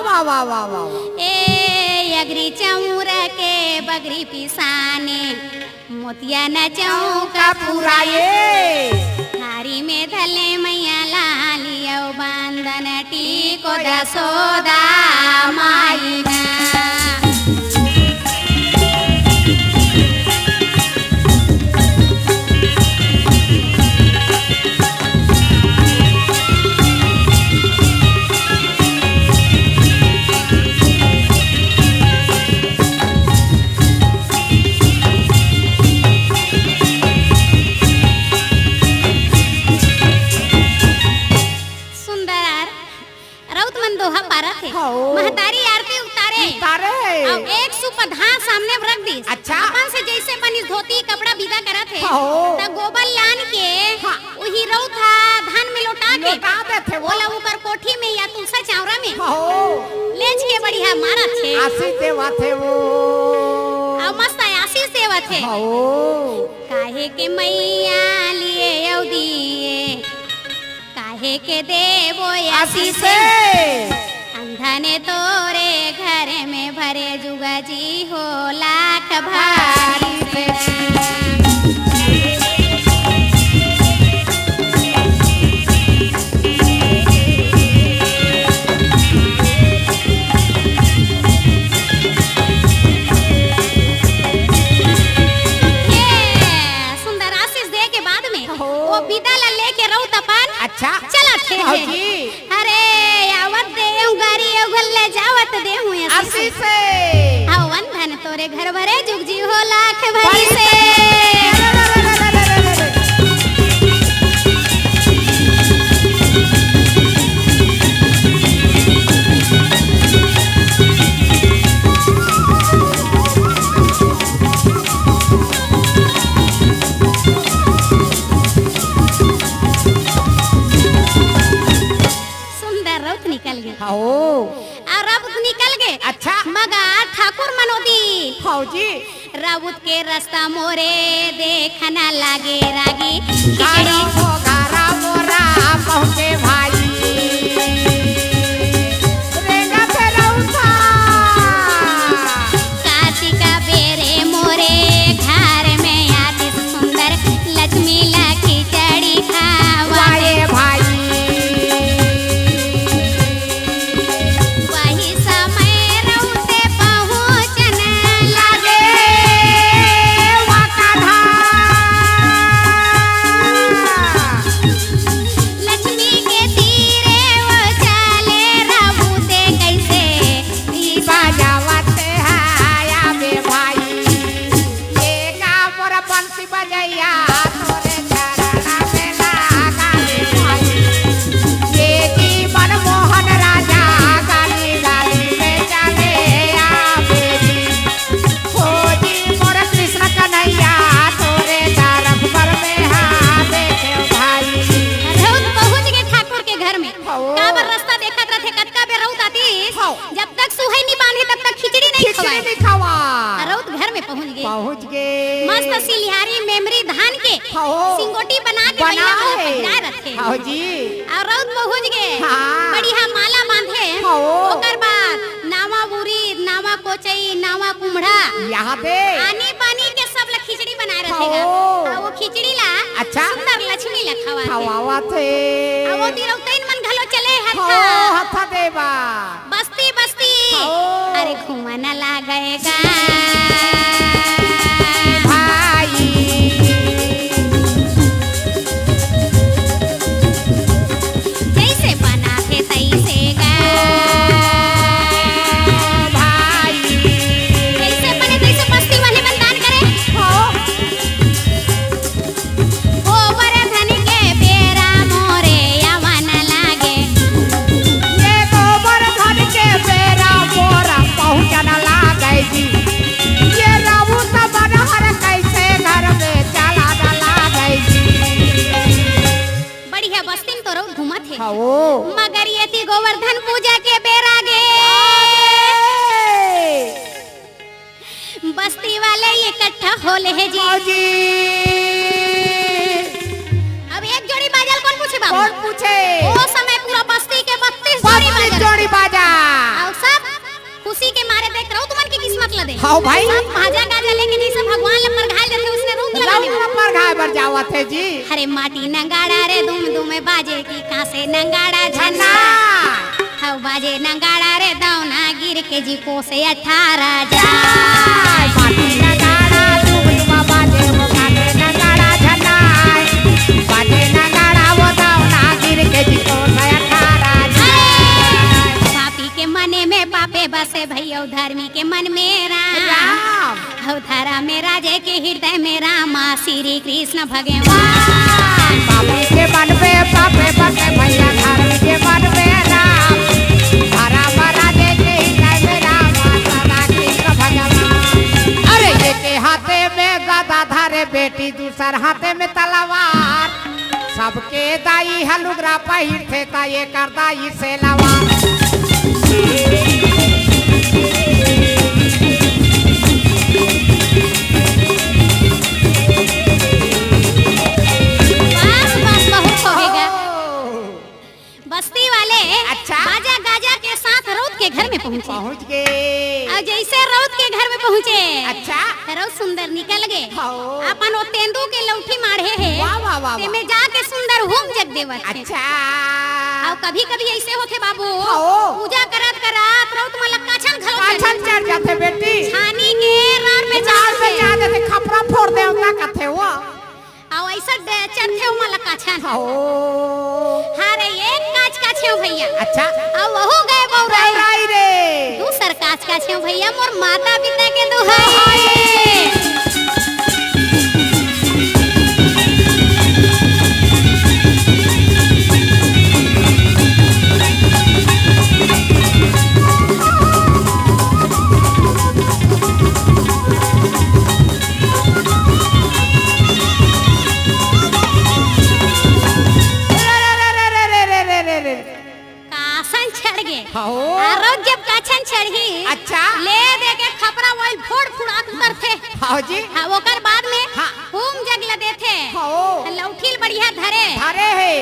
वाह, वाह, वाह, वाह, वाह। ए अगरी चौरा के बगरी पिसाने, मोतिया न चौका पुराए। थारी में धले मैया लाली अउ बांदन टीको जसोदा माई ना। सुंदर रउत मन दोहा पारत हे। हओ। महतारी आरती उतारे। उतारे। अउ एक सुपधा सामने रख दिस। अच्छा। अपन से जइसे बनिस धोती कपड़ा बिदा करत हे। हओ। त गोबर लान के हाँ। उही रउत हा धान में लोटा के लोटा देथे वो। ओला ऊपर कोठी में या तुलसा चावरा में हओ। लेच के बढ़िया मारत हे। आशीष देवत हे वो। अउ मस्त आशीष देवत हे। हओ। काहे के मैया लिए अउ दिए काहे के देबो आशीष आशीष। अंधने तोरे घर में भरे जुगा जी हो लाख भारी से। ये सुंदर आशीष दे के बाद में हो। वो बिदा ला लेके रउत अपन अच्छा। चलत हे। हाँ जी। अरे, आवत दे हूँ गारी, अउ घर ले जावत दे हूँ आशीष। आशीष। हवन धन तोरे घर भरे, जुग जी हो लाख भरी से। सुंदर रउत निकल गे। हाँ, ओ। अउ रउत निकल गे। अच्छा। मगर ठाकुर मन ओती। हाँ जी। रउत के रस्ता मोरे देखना लागे रागी। गारा खिचड़ी। मोगारा मोरा पहुँचे भाई। रेंगा फेरौसा। कातिका बेरे मोरे घर में आतिस सुंदर लक्ष्मी ला खिचड़ी खावाए। वाए भाई। वही समय रउते पहुँचन लागे। वाका धाम। लक्ष्मी के तीरे वो चले रउते कैसे ई बजावत हाया बे भाई। ये का मोर बंसी बजैया तोरे चरणा में लागा रे भाई। ये जीवन मोहन राजा गाली गाली में चले आवे जी। हो जी मोर कृष्ण कन्हैया तोरे चारक पर में हाथ देखे भाई। रउत पहुँच गे ठाकुर के घर में। हाँ। काबर रस्ता देखत रथे, कतका बेर रउत आतिस। हाँ। जब तक सुहई नी बांधे, तब तक खिचड़ी नहीं खिचड़ी खवाए। नहीं खवा। रउत घर में पहुँच गे। पहुँच गे। मस्त सिलिहारी मेमरी धान के हाँ। सिंगोटी बना के बना बइला मन के। पहिराए रथे। हाँ जी। अउ रउत पहुँच गे। हाँ। बढ़िया माला बांधे। हाँ। ओकर बाद नावा उरीद, नावा कोचई, नावा कुम्हड़ा। यहाँ पे। आनी बानी के सब ला खिचड़ी बनाए रथे गा। हाँ। अउ वो खिचड़ी ला अच्छा। सुंदर लक्ष्मी ला खवाथे। खवावत हे। अउ वो तिरौतइन मन घलो चले हथा। हाँ, हथा देवा। बस्ती बस्ती। हाँ। अरे घूमन लागे गा। भाई। जइसे बनाथे तइसे गा। भाई। जइसे बने तइसे बस्ती वाले मन दान करे। हो। गोबर धन के बेरा मोरे आवन लागे। ये गोबर धन के बेरा मोरा पहुँचन लागे जी। ये रउत बनहर कइसे घर में चलन लागे जी। बढ़िया बस्तिन तो रउत घूमत हे। हाँ, वो। मगर ये ती गोवर्धन पूजा के बेरा गे। बस्ती वाले इकट्ठा होले हे जी। हाँ जी। अब एक जोड़ी बाजल कोन पूछे बाबू? कोन पूछे? ओ समय पूरा बस्ती के बत्तीस जोड़ी बत्तीस बाजल। जोड़ी बाजा। अउ हाँ भाई। सब भाजा गाजा लेके जइसे भगवान ला परघाय देथे, उसने रउत ला रउत ला परघाय बर जावत हे जी। अरे माटी नंगाड़ा रे दुम दुम बाजे कि कांसे नंगाड़ा झन्ना। हव बाजे नंगाड़ा रे दौना गिर के जी कोसे अठारह जाय। माटी नंगाड़ा दुम दुम बाजे वो कांसे नंगाड़ा झन्ना। बाजे नंगाड़ा वो दौना गिर के जी कोसे अठारह जाय। पापी के मने में पापे बसे भैया, धर्मी के मन में राम। राम। अउ धरा में राजे के हृदय में रामा श्री कृष्ण भगवान। पापी के मन में पापे बसे भैया, धर्मी के मन में राम। धरा में राजे के हृदय में रामा सदा कृष्ण भगवान। अरे एक हाथे में गदा धरे बेटी, दूसर हाथे में तलवार। सबके दाई ह लुगरा पहिरथे, त एकर दाई सेलवा। बस, बस, बहुत होगे गा। ओ। बस्ती वाले अच्छा। बाजा गाजा के साथ रउत के घर में पहुंचे। पहुंच गे। अउ जइसे रउत के घर में पहुंचे, अच्छा। त रउत सुंदर निकल गे। हव। अपन ओ तेंदू के लउठी माढ़े हे, वाह, वाह, वाह, तेमे वाह। जाके सुंदर हूम जग देवत हे। अच्छा। अउ कभी-कभी अइसे होथे बाबू, हव। पूजा करत करत रउत मन ला काछन घलो काछन चढ़ चढ़ जाथे बेटी। छानी के रार में रार चढ़ में जाथे। चढ़ जाथे, खपरा फोर देवता कथे वो। अउ अइसन डे-, चढ़थे ओमा ला काछन। ओ। हरे एक काछ काछे हो भैया। अच्छा। अउ वहू गए बौराई। बौराई रे। दूसर काछ काछे हो भैया, मोर माता पिता के दुहाई। दुहाई। कासन चढ़ गे। हाँ। अउ जब काछन चढ़ही, अच्छा। ले दे के खपरा वही फोड़ फुड़ात उतरथे। हाँ जी। हाँ, ओकर बाद में हाँ। हूम जग ल देथे। हाँ। लौठिल बढ़िया धरे। धरे हे।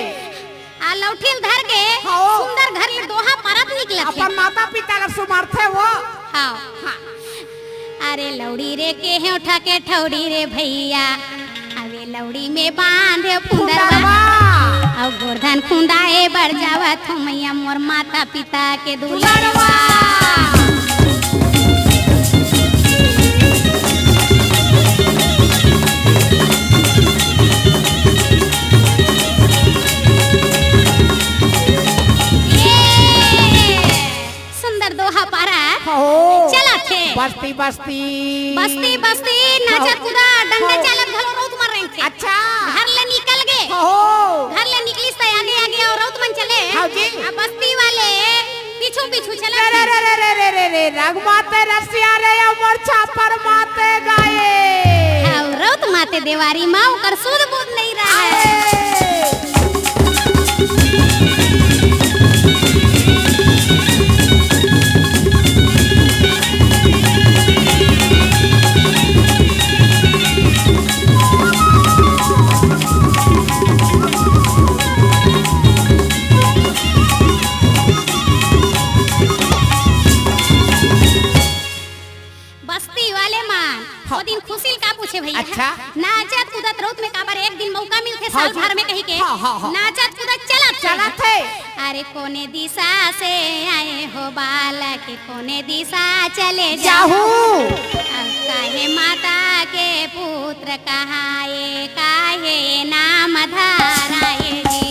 आ लौठिल धर के हाँ। सुंदर घर ले दोहा परत निकलत हे। अपन माता पिता ला सुमरथे वो। हाँ। हाँ। अरे लौड़ी रे के हेंठा के ठौड़ी रे भैया, अबे लौड़ी में बांधे फुंदरवा। फुंदरवा। अउ गोरधन खुंदाए बर जावत हो मैया मोर माता पिता के दुलरवा। दुलरवा। ये सुंदर दोहा पारा हो। चलत हे। बस्ती, बस्ती। बस्ती, बस्ती, नाचत हो। कूदत, डंडा हो। चालत घलो रउत मन रहिथे। अच्छा। घर ले निकल गे। हो। घर ले निकलिस त आगे, आगे अउ रउत मन चले। हाँ जी। आ बस्ती वाले पीछू, पीछू चलत रे, रे, हे। रे, रे, रे, रे, रे, रे, रंग माते रसिया रे, अमर छापर माते गाए। हाँ, रउत माते देवारी माँ, ओकर सुध बुध नहीं रहे। बस्ती वाले मन, हाँ। ओ दिन खुशी ल का पूछे भैया? अच्छा। नाचत कूदत रउत में काबर एक दिन मौका मिलथे हाँ साल जी। भर में कही के। हाँ, हाँ, हाँ। नाचत कूदत चलत हे। चलत हे। अरे कोने दिशा से आए हो बालक, कोने दिशा चले जाहू। जाहू। अब काहे माता के पुत्र कहाए, काहे नाम धराए जी।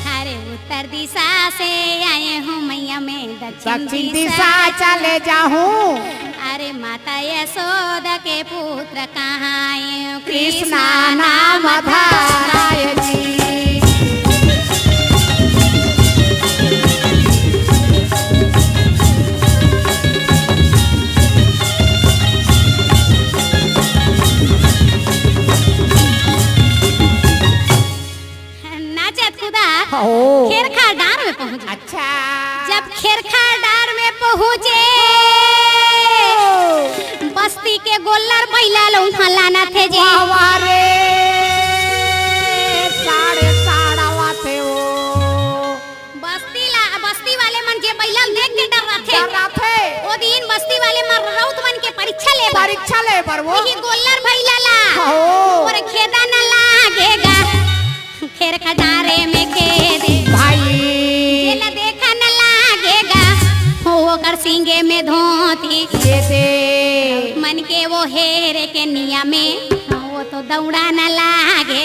अरे उत्तर दिशा से आए हूँ मैया मैं दक्षिण दक्षिण दिशा दिशा चले जाहूँ। अरे माता यशोदा के पुत्र कहाए कृष्णा नाम धराए जी। नाचत कूदत हो। खेरखा डार में पहुंच गए। अच्छा। जब खेरखा डार में पहुंचे, ओ। बस्ती के गोल्लर बइला ल उहाँ लानथे जी। वाह, वाह रे, साढ़े साढ़ आवाथे वो। बस्ती ला, बस्ती वाले मन जे बइला ल देख के डर्राथे। डर्राथे। ओ दिन बस्ती वाले मन रउत मन के परीक्षा ले बर। परीक्षा ले बर वो। वही गोल्लर बइला ला। हो। मोर खेदा न लागेगा। खेर खटारे में खेदे। भाई। जेला देखा न लागेगा, ओकर सींगे में धोती। ये दे। मन के वो हेरे के निया में, वो तो दौड़ा न लागे।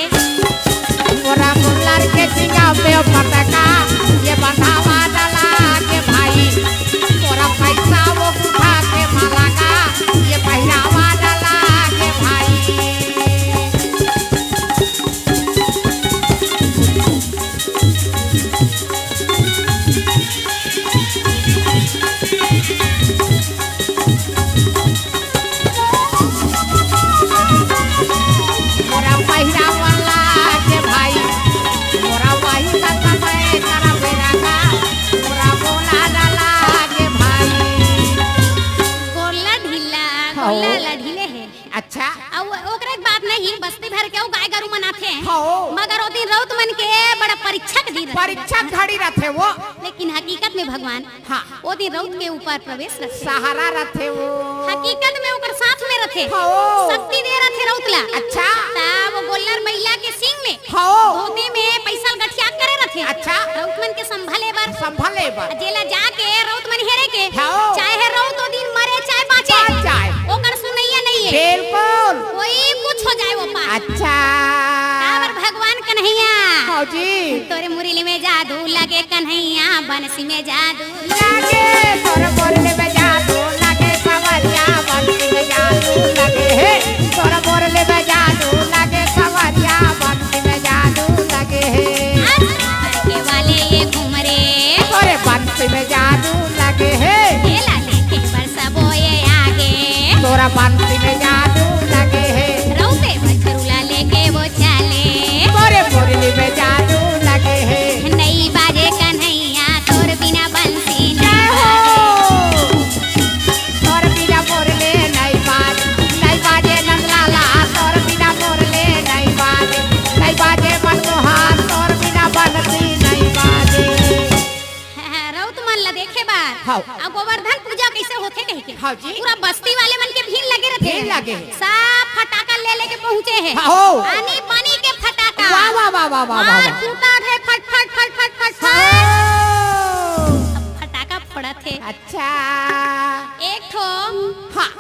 मोरा गोल्लर के सींगा में फटका, ये बंधावा न लागे भाई। मोरा पैसा वो उठा के माला का, ये पहिरावा न लागे भाई। मोरा पहिरावा लागे भाई, मोरा वही का समय करा बेरा का, मोरा बोला डाला के भाई। गोल्ला ढीला, हाँ। गोल्ला ला ढीले हे। अच्छा। अउ ओकरे के बात नहीं, बस्ती भर के अउ गाय गरू मन आथे। हाँ। मगर ओ दिन रउत मन के बड़ा परीक्षा के दिन रथे। परीक्षा घड़ी रथे वो। लेकिन हकीकत में भगवान हाँ। ओ दिन रउत के ऊपर प्रवेश रथे। सहारा रथे वो। हकीकत में ओकर साथ में रथे। हाँ। शक्ति दे रथे रउत ला। अच्छा। तब वो गोल्लर बइला के सींग में हाँ। धोती में पैसा ल गठिया करे रथे। अच्छा। रउत मन के संभले बर। संभले बर। जेला जाके रउत मन हेरे के, हाँ। चाहे रउत ओ दिन मरे, चाहे बाँचे। बाँच जाए। ओकर सुनइया नहीं है। बिल्कुल। कोई कुछ हो जाए वो पार। अच्छा। काबर भगवान कन्हैया। हाँ जी। तोरे मुरली में जादू लगे कन्हैया, बंसी में जादू। लागे तोर मुरली में जादू, लागे सवरिया बंसी में जादू लागे हे। तोर मुरली में जादू, लागे सवरिया बंसी में जादू लागे हे। आज के वाले ये घूम रे। तोरे बंसी में जादू लागे हे। खेला देखे बर सबो ये आगे। तोरा बंसी में जादू लागे हे। रउते बछरू ला लेके वो चले। तोरे मुरली में जादू लागे हे। नइ बाजे कन्हैया तोर बिना बंसी नइ जय हो। बाजे। तोर बिना मुरली नइ बाजे, नइ बाजे नंदलाला, तोर बिना मुरली नइ बाजे, नइ बाजे मनमोहन, तोर बिना बंसी नइ बाजे। हाँ, हाँ, रउत मन ला देखे बर। हाँ। अब गोवर्धन पूजा कइसे होथे कहिके। हाँ जी। पूरा बस्ती वाले मन के भीड़ लगे रथे। भीड़ लगे हे। सब फटाका ले लेके पहुँचे हे। हाँ, हो। आनी बानी के फटाका। वाह, वाह, वाह, वाह, वाह, वाह, मार वाह। फूटत हे, फट, फट, फट, फट, फट, फट। हाँ। सब फटाका फोड़त हे। अच्छा। एक ठो हाँ।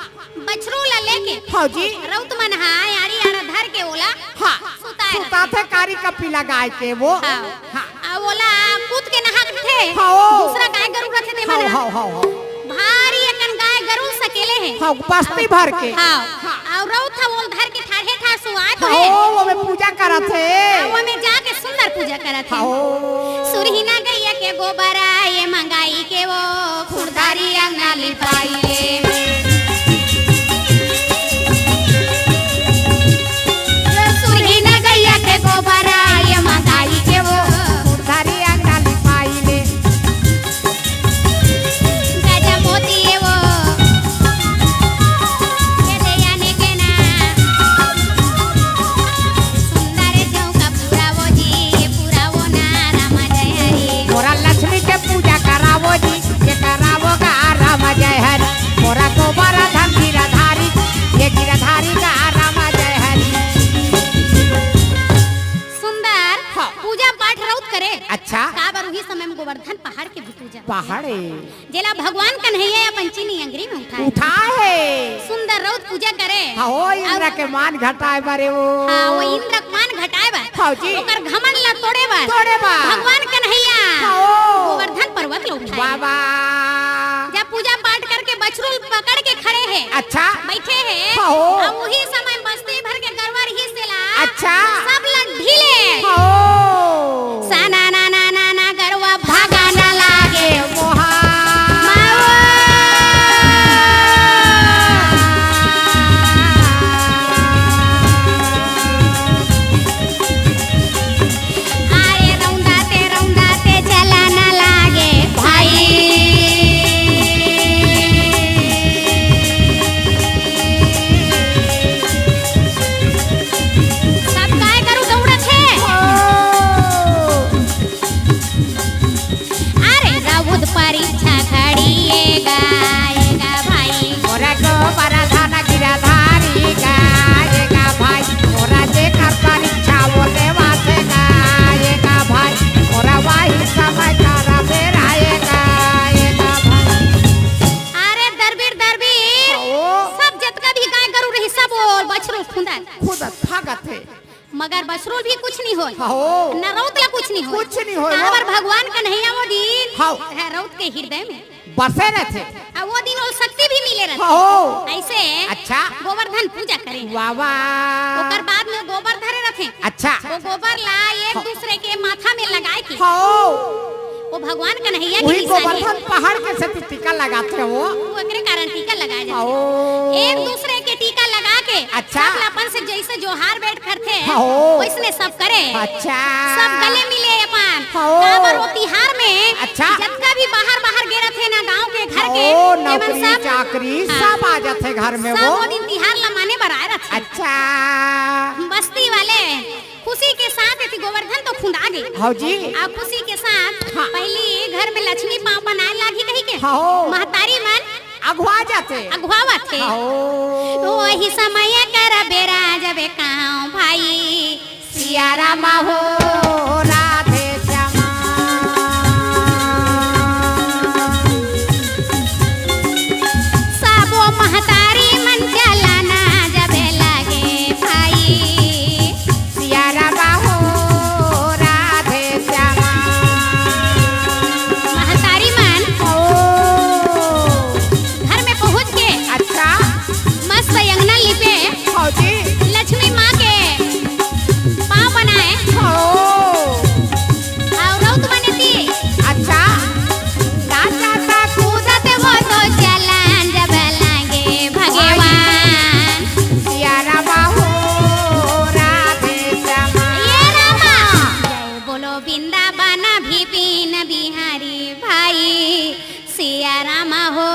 बछरू ला लेके हाँ जी। रउत मन हा आड़ी आड़ा धर के ओला हाँ। सुताए सुताथे रथे। कारी कपी लगाए के वो। हाँ। हाँ। आ ओला कूद के नहा के थे। हाँ। दूसरा गाय गरू रथे ते हाँ, मन हा। हाँ, हाँ, हाँ। भारी अकन गाय गरू सकेले हे। हाँ, बस्ती भर के। हाँ। हाँ। अउ रउत हा ओल धर के ठाढ़े ठाढ़ सुआत हाँ, हे। ओ, ओमे पूजा करत हे। हाँ, ओमे जाके सुंदर पूजा करत हे। हाँ, ओ। सुरहिना गैया के गोबरा ये मंगाई के वो खुरधारी अंगना लिपाई ले। सुरहिना गैया के गोबरा ये मंगाई के वो खुरधारी अंगना लिपाई ले। गजा मोती ये वो, ये दे आने के ना। सुंदर चौका पूरा वो जी, ये पूरा वो ना रामा जय हरी। मोरा लक्ष्मी के पूजा करावो जी, ये करावो गा रामा जय हरी। मोरा गोबर धन गिरधारी, ये गिरधारी गा रामा जय हरी। सुंदर हाँ। पूजा पाठ रउत करे। अच्छा। काबर उही समय में गोवर्धन पहाड़ के पूजा। पहाड़ हे। जेला भगवान कन्हैया अपन चीनी अंगरी में उठाए। उठाए हे। सुंदर रउत पूजा करे। हाँ, हो, इंद्र अउ के मान घटाए बर हे वो। हाँ, वो इंद्र के मान घटाए बर। हाँ जी। ओकर घमंड ला तोड़े बर। तोड़े बर। भगवान कन्हैया हाँ, हो। गोवर्धन पर्वत ला उठाए। वाह, वाह। जब पूजा पाठ करके बछरू पकड़ के खड़े हे। अच्छा। बैठे हे। हाँ, हो। अउ उही समय बस्ती भर के गरवा रहिस तेला अच्छा। सब ला ढीले। हो। सा ना ना ना ना ना गरवा भागा ना लागे मोहा। मावा। अरे रौंदा ते, रौंदा ते चला ना लागे भाई। अउ बछरू खुंदत। खुंदत भागत हे। मगर बछरू ल भी कुछ नहीं होय। हाँ हो। न रउत ला कुछ नहीं होय। कुछ नहीं होय, काबर हो। भगवान कन्हैया वो दिन हाँ। है रउत के हृदय में। बसे रथे। अउ वो दिन वो शक्ति भी मिले रथे। हाँ हो। अइसे अच्छा। गोवर्धन पूजा करे। वाह, वाह। ओकर बाद में गोबर धरे रथे। अच्छा। वो गोबर ला एक हाँ। दूसरे के माथा में लगाए के। हाँ। वो भगवान कन्हैया के वही निशानी। गोवर्धन पहाड़ के सेती टीका लगाथे वो। वो एकरे कारण टीका लगाए जाथे। ओ। एक दूसरे के टीका लगा के अच्छा। सब ला अपन से जइसे जोहार भेंट करथे, हाँ। वइसने सब करे। अच्छा। सब गले मिले अपन। हाँ। काबर वो तिहार में अच्छा। जतका भी बाहर बाहर गे रथे ना गांव के घर के, हाँ, तेमन नौकरी सब चाकरी हाँ। सब आ जाथे घर में सब वो। वो दिन तिहार ला माने बर आए रथे। अच्छा। बस्ती वाले खुशी के साथ एती गोवर्धन तो खुंदा गे। हव जी। अउ खुशी के साथ हाँ। पहिली घर में लक्ष्मी पाँव बनाए लागही कहिके हाँ। महतारी मन अघुवा जाथे। अघुवावत हे। हाँ। तो वही समय कर बेरा जबे कांव भाई सिया रामा हो राधे श्यामा। सबो महतारी मन चलना जबे लगे भाई। सिया रामा हो राधे श्यामा। महतारी मन ओ। घर में पहुंच के अच्छा। मस्त अंगना लिपे। हाँ जी। लक्ष्मी माँ के पाँव बनाए। ओ। अउ रउत मन एती। अच्छा। नाचत कूदत वो तो चलन जब लागे भगवान। सिया रामा हो राधे श्यामा। ये रामा। जय बोलो वृंदावन विपिन बिहारी भाई। सिया रामा हो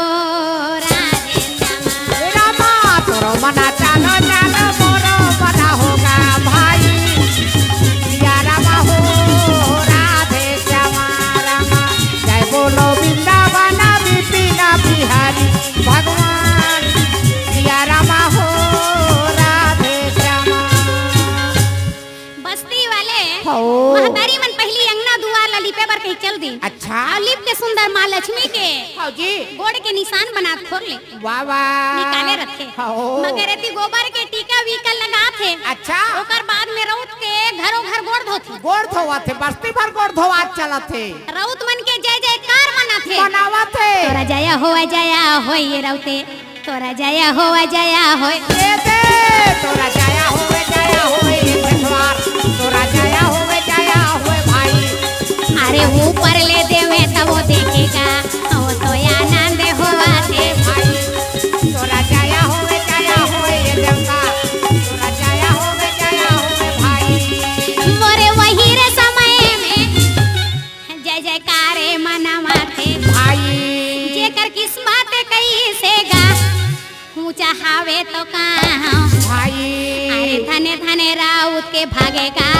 राधे श्यामा। रामा तोरो मना चालो चालो मोरो मना होगा भाई। सिया रामा हो राधे श्यामा रामा। जय बोलो वृंदावन विपिन बिहारी भगवान। सिया रामा हो राधे श्यामा। बस्ती वाले हो। महतारी मन पहिली अंगना दुआर ला लिपे बर कही चल दी। अच्छा। अउ लिप के सुंदर माँ लक्ष्मी के हाँ जी। गोड़ के निशान बनात खोर ले। वाह, वाह। निकाले रथे। हाँ। मगर एती गोबर के टीका वीका लगात हे। अच्छा। ओकर बाद में रउत के घरों घर गोड़ धोथे। गोड़ धोवत हे, बस्ती भर गोड़ धोवात चलत हे। रउत मन के जय जयकार मनाथे। मनावत हे। तोरा जया होय, जया होय ये रउते। तोरा जया होय, जया होय। ये दे, तोरा जया होय, जया होय ये भगवान। तोरा जया होय, जया होय भाई। अरे ऊपर ले देवे तब वो देखेगा। वो तो आनंद होवा दे भाई। तोरा जया होवे, जया होवे ये देवता। तोरा जया होवे, जया होवे भाई। मोरे वही रे समय में जय जयकारे मनवा थे। भाई। जेकर किस्मत कइसे गा, ऊंचा हावे तो कहाँ। भाई। अरे धने धने राउत के भागे का,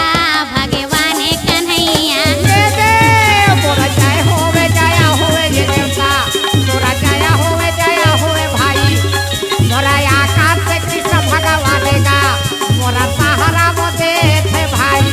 भगवान कन्हैया। ये दे, तोरा जय होवे, जय होवे ये देवता। तोरा जय होवे, जय होवे भाई। मोरा आकाश से कृष्ण भगवान का, मोरा सहारा वो देथे भाई।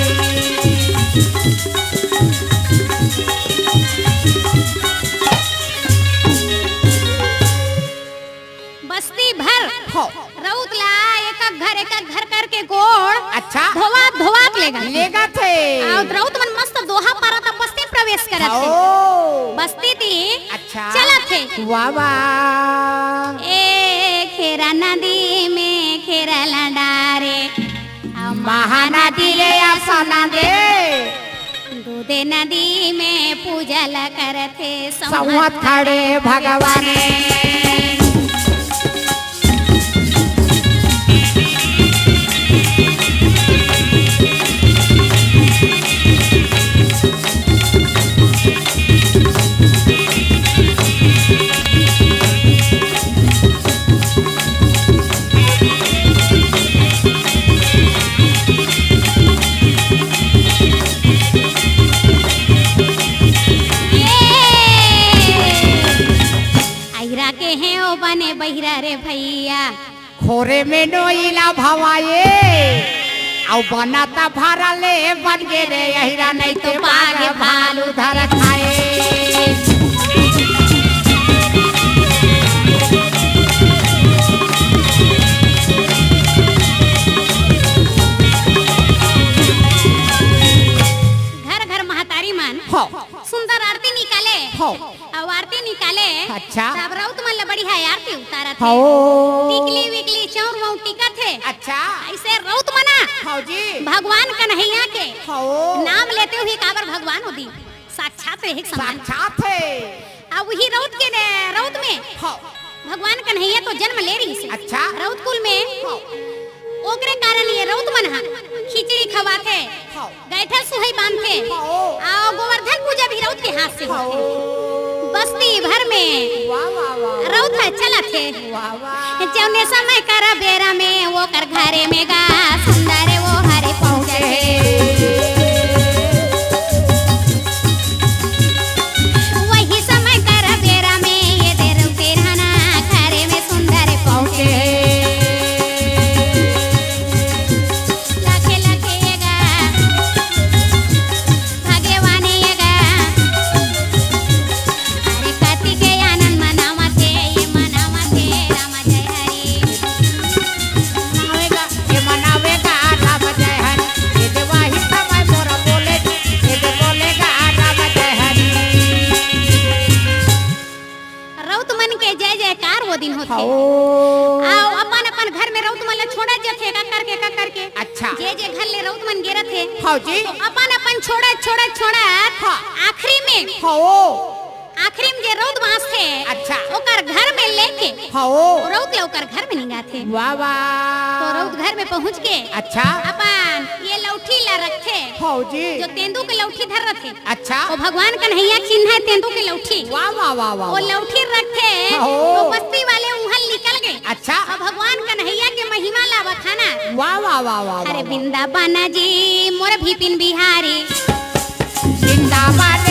बस्ती भर हो। रउत ला एक एक घर, एक एक घर करके गोड़ अच्छा। धोवात, धोवात लेगा। लेगा थे। अउ रउत मन मस्त दोहा पारा त बस्ती प्रवेश करत हे। हो। बस्ती ती अच्छा। चलत हे। वाह, वाह। ए खेरा नदी में खेरा ला डारे, अउ महानदी ले आसना दे। दूधे नदी में पूजा ला करथे संवत खड़े भगवान। अहिरा के हे ओ बने बहिरा रे भैया। खोरे में नोइला भवाए, अउ बनता भरले बन गे रे अहिरा, नहीं तो बाघ भालू धर खाए। करत हे। हव। टिकली विकली चौर वौर टिकत हे। अच्छा। अइसे रउत मन ह हव जी। भगवान कन्हैया के हव। नाम लेते हुए काबर भगवान होही, साक्षात रहे के समान। साक्षात हे। अब उही रउत के ने, रउत में हव। भगवान कन्हैया तो जन्म ले रहिस हे। अच्छा। रउत कुल में हव। ओकरे कारण ये रउत मन ह खिचड़ी खवाथे, हव। गैठा सुहई बांधथे, हव। अउ गोवर्धन पूजा भी रउत के हाथ से होथे। हव। बस्ती भर में वाह, वाह, वाह। रउत ह चलत हे। वाह, वाह। जउने समय कर बेरा में ओकर घरे में गा सुंदर वो हरे पहुँचे। वही समय कर बेरा में ये दे रउत के रहना घरे में सुंदर पहुँचे। लाखे लाखे ये गा, भाग्यवान ये गा। अरे कति के आनंद मनावत हे, ये मनावत हे राम जय हरि। मनावेगा, ये मनावेगा राम जय हरि। ये देवाही समय मोरा बोले जी, ये दे बोलेगा राम जय हरि। रउत मन के जय जयकार वो दिन होथे। हव। अउ अपन अपन घर में रउत मन ल छोड़त जथे, का करके, का करके। अच्छा। जे जे घर ले रउत मन गे रथे। हव जी। तो अपन अपन छोड़त, छोड़त, छोड़त हाँ। आखिरी में हव। आखिरी में जे रउत बांचथे, अच्छा। ओकर घर में लेके हव। रउत ल ओकर घर में निंगाथे। वाह, वाह। तो रउत घर में पहुंच के अच्छा। अपन ये लौठी ला रखथे। हव जी। जो तेंदू के लौठी धर रथे। अच्छा। वो भगवान कन्हैया चिन्ह हे तेंदू के लौठी। वाह, वाह, वाह, वाह, वो वाह। लौठी रखथे, हव। तो बस्ती वाले उहाँ निकल गे। अच्छा। अउ भगवान कन्हैया के महिमा ला बखाना। वाह, वाह, वाह, वाह, अरे वाह। वृंदावन जी मोर विपिन बिहारी। वृंदावन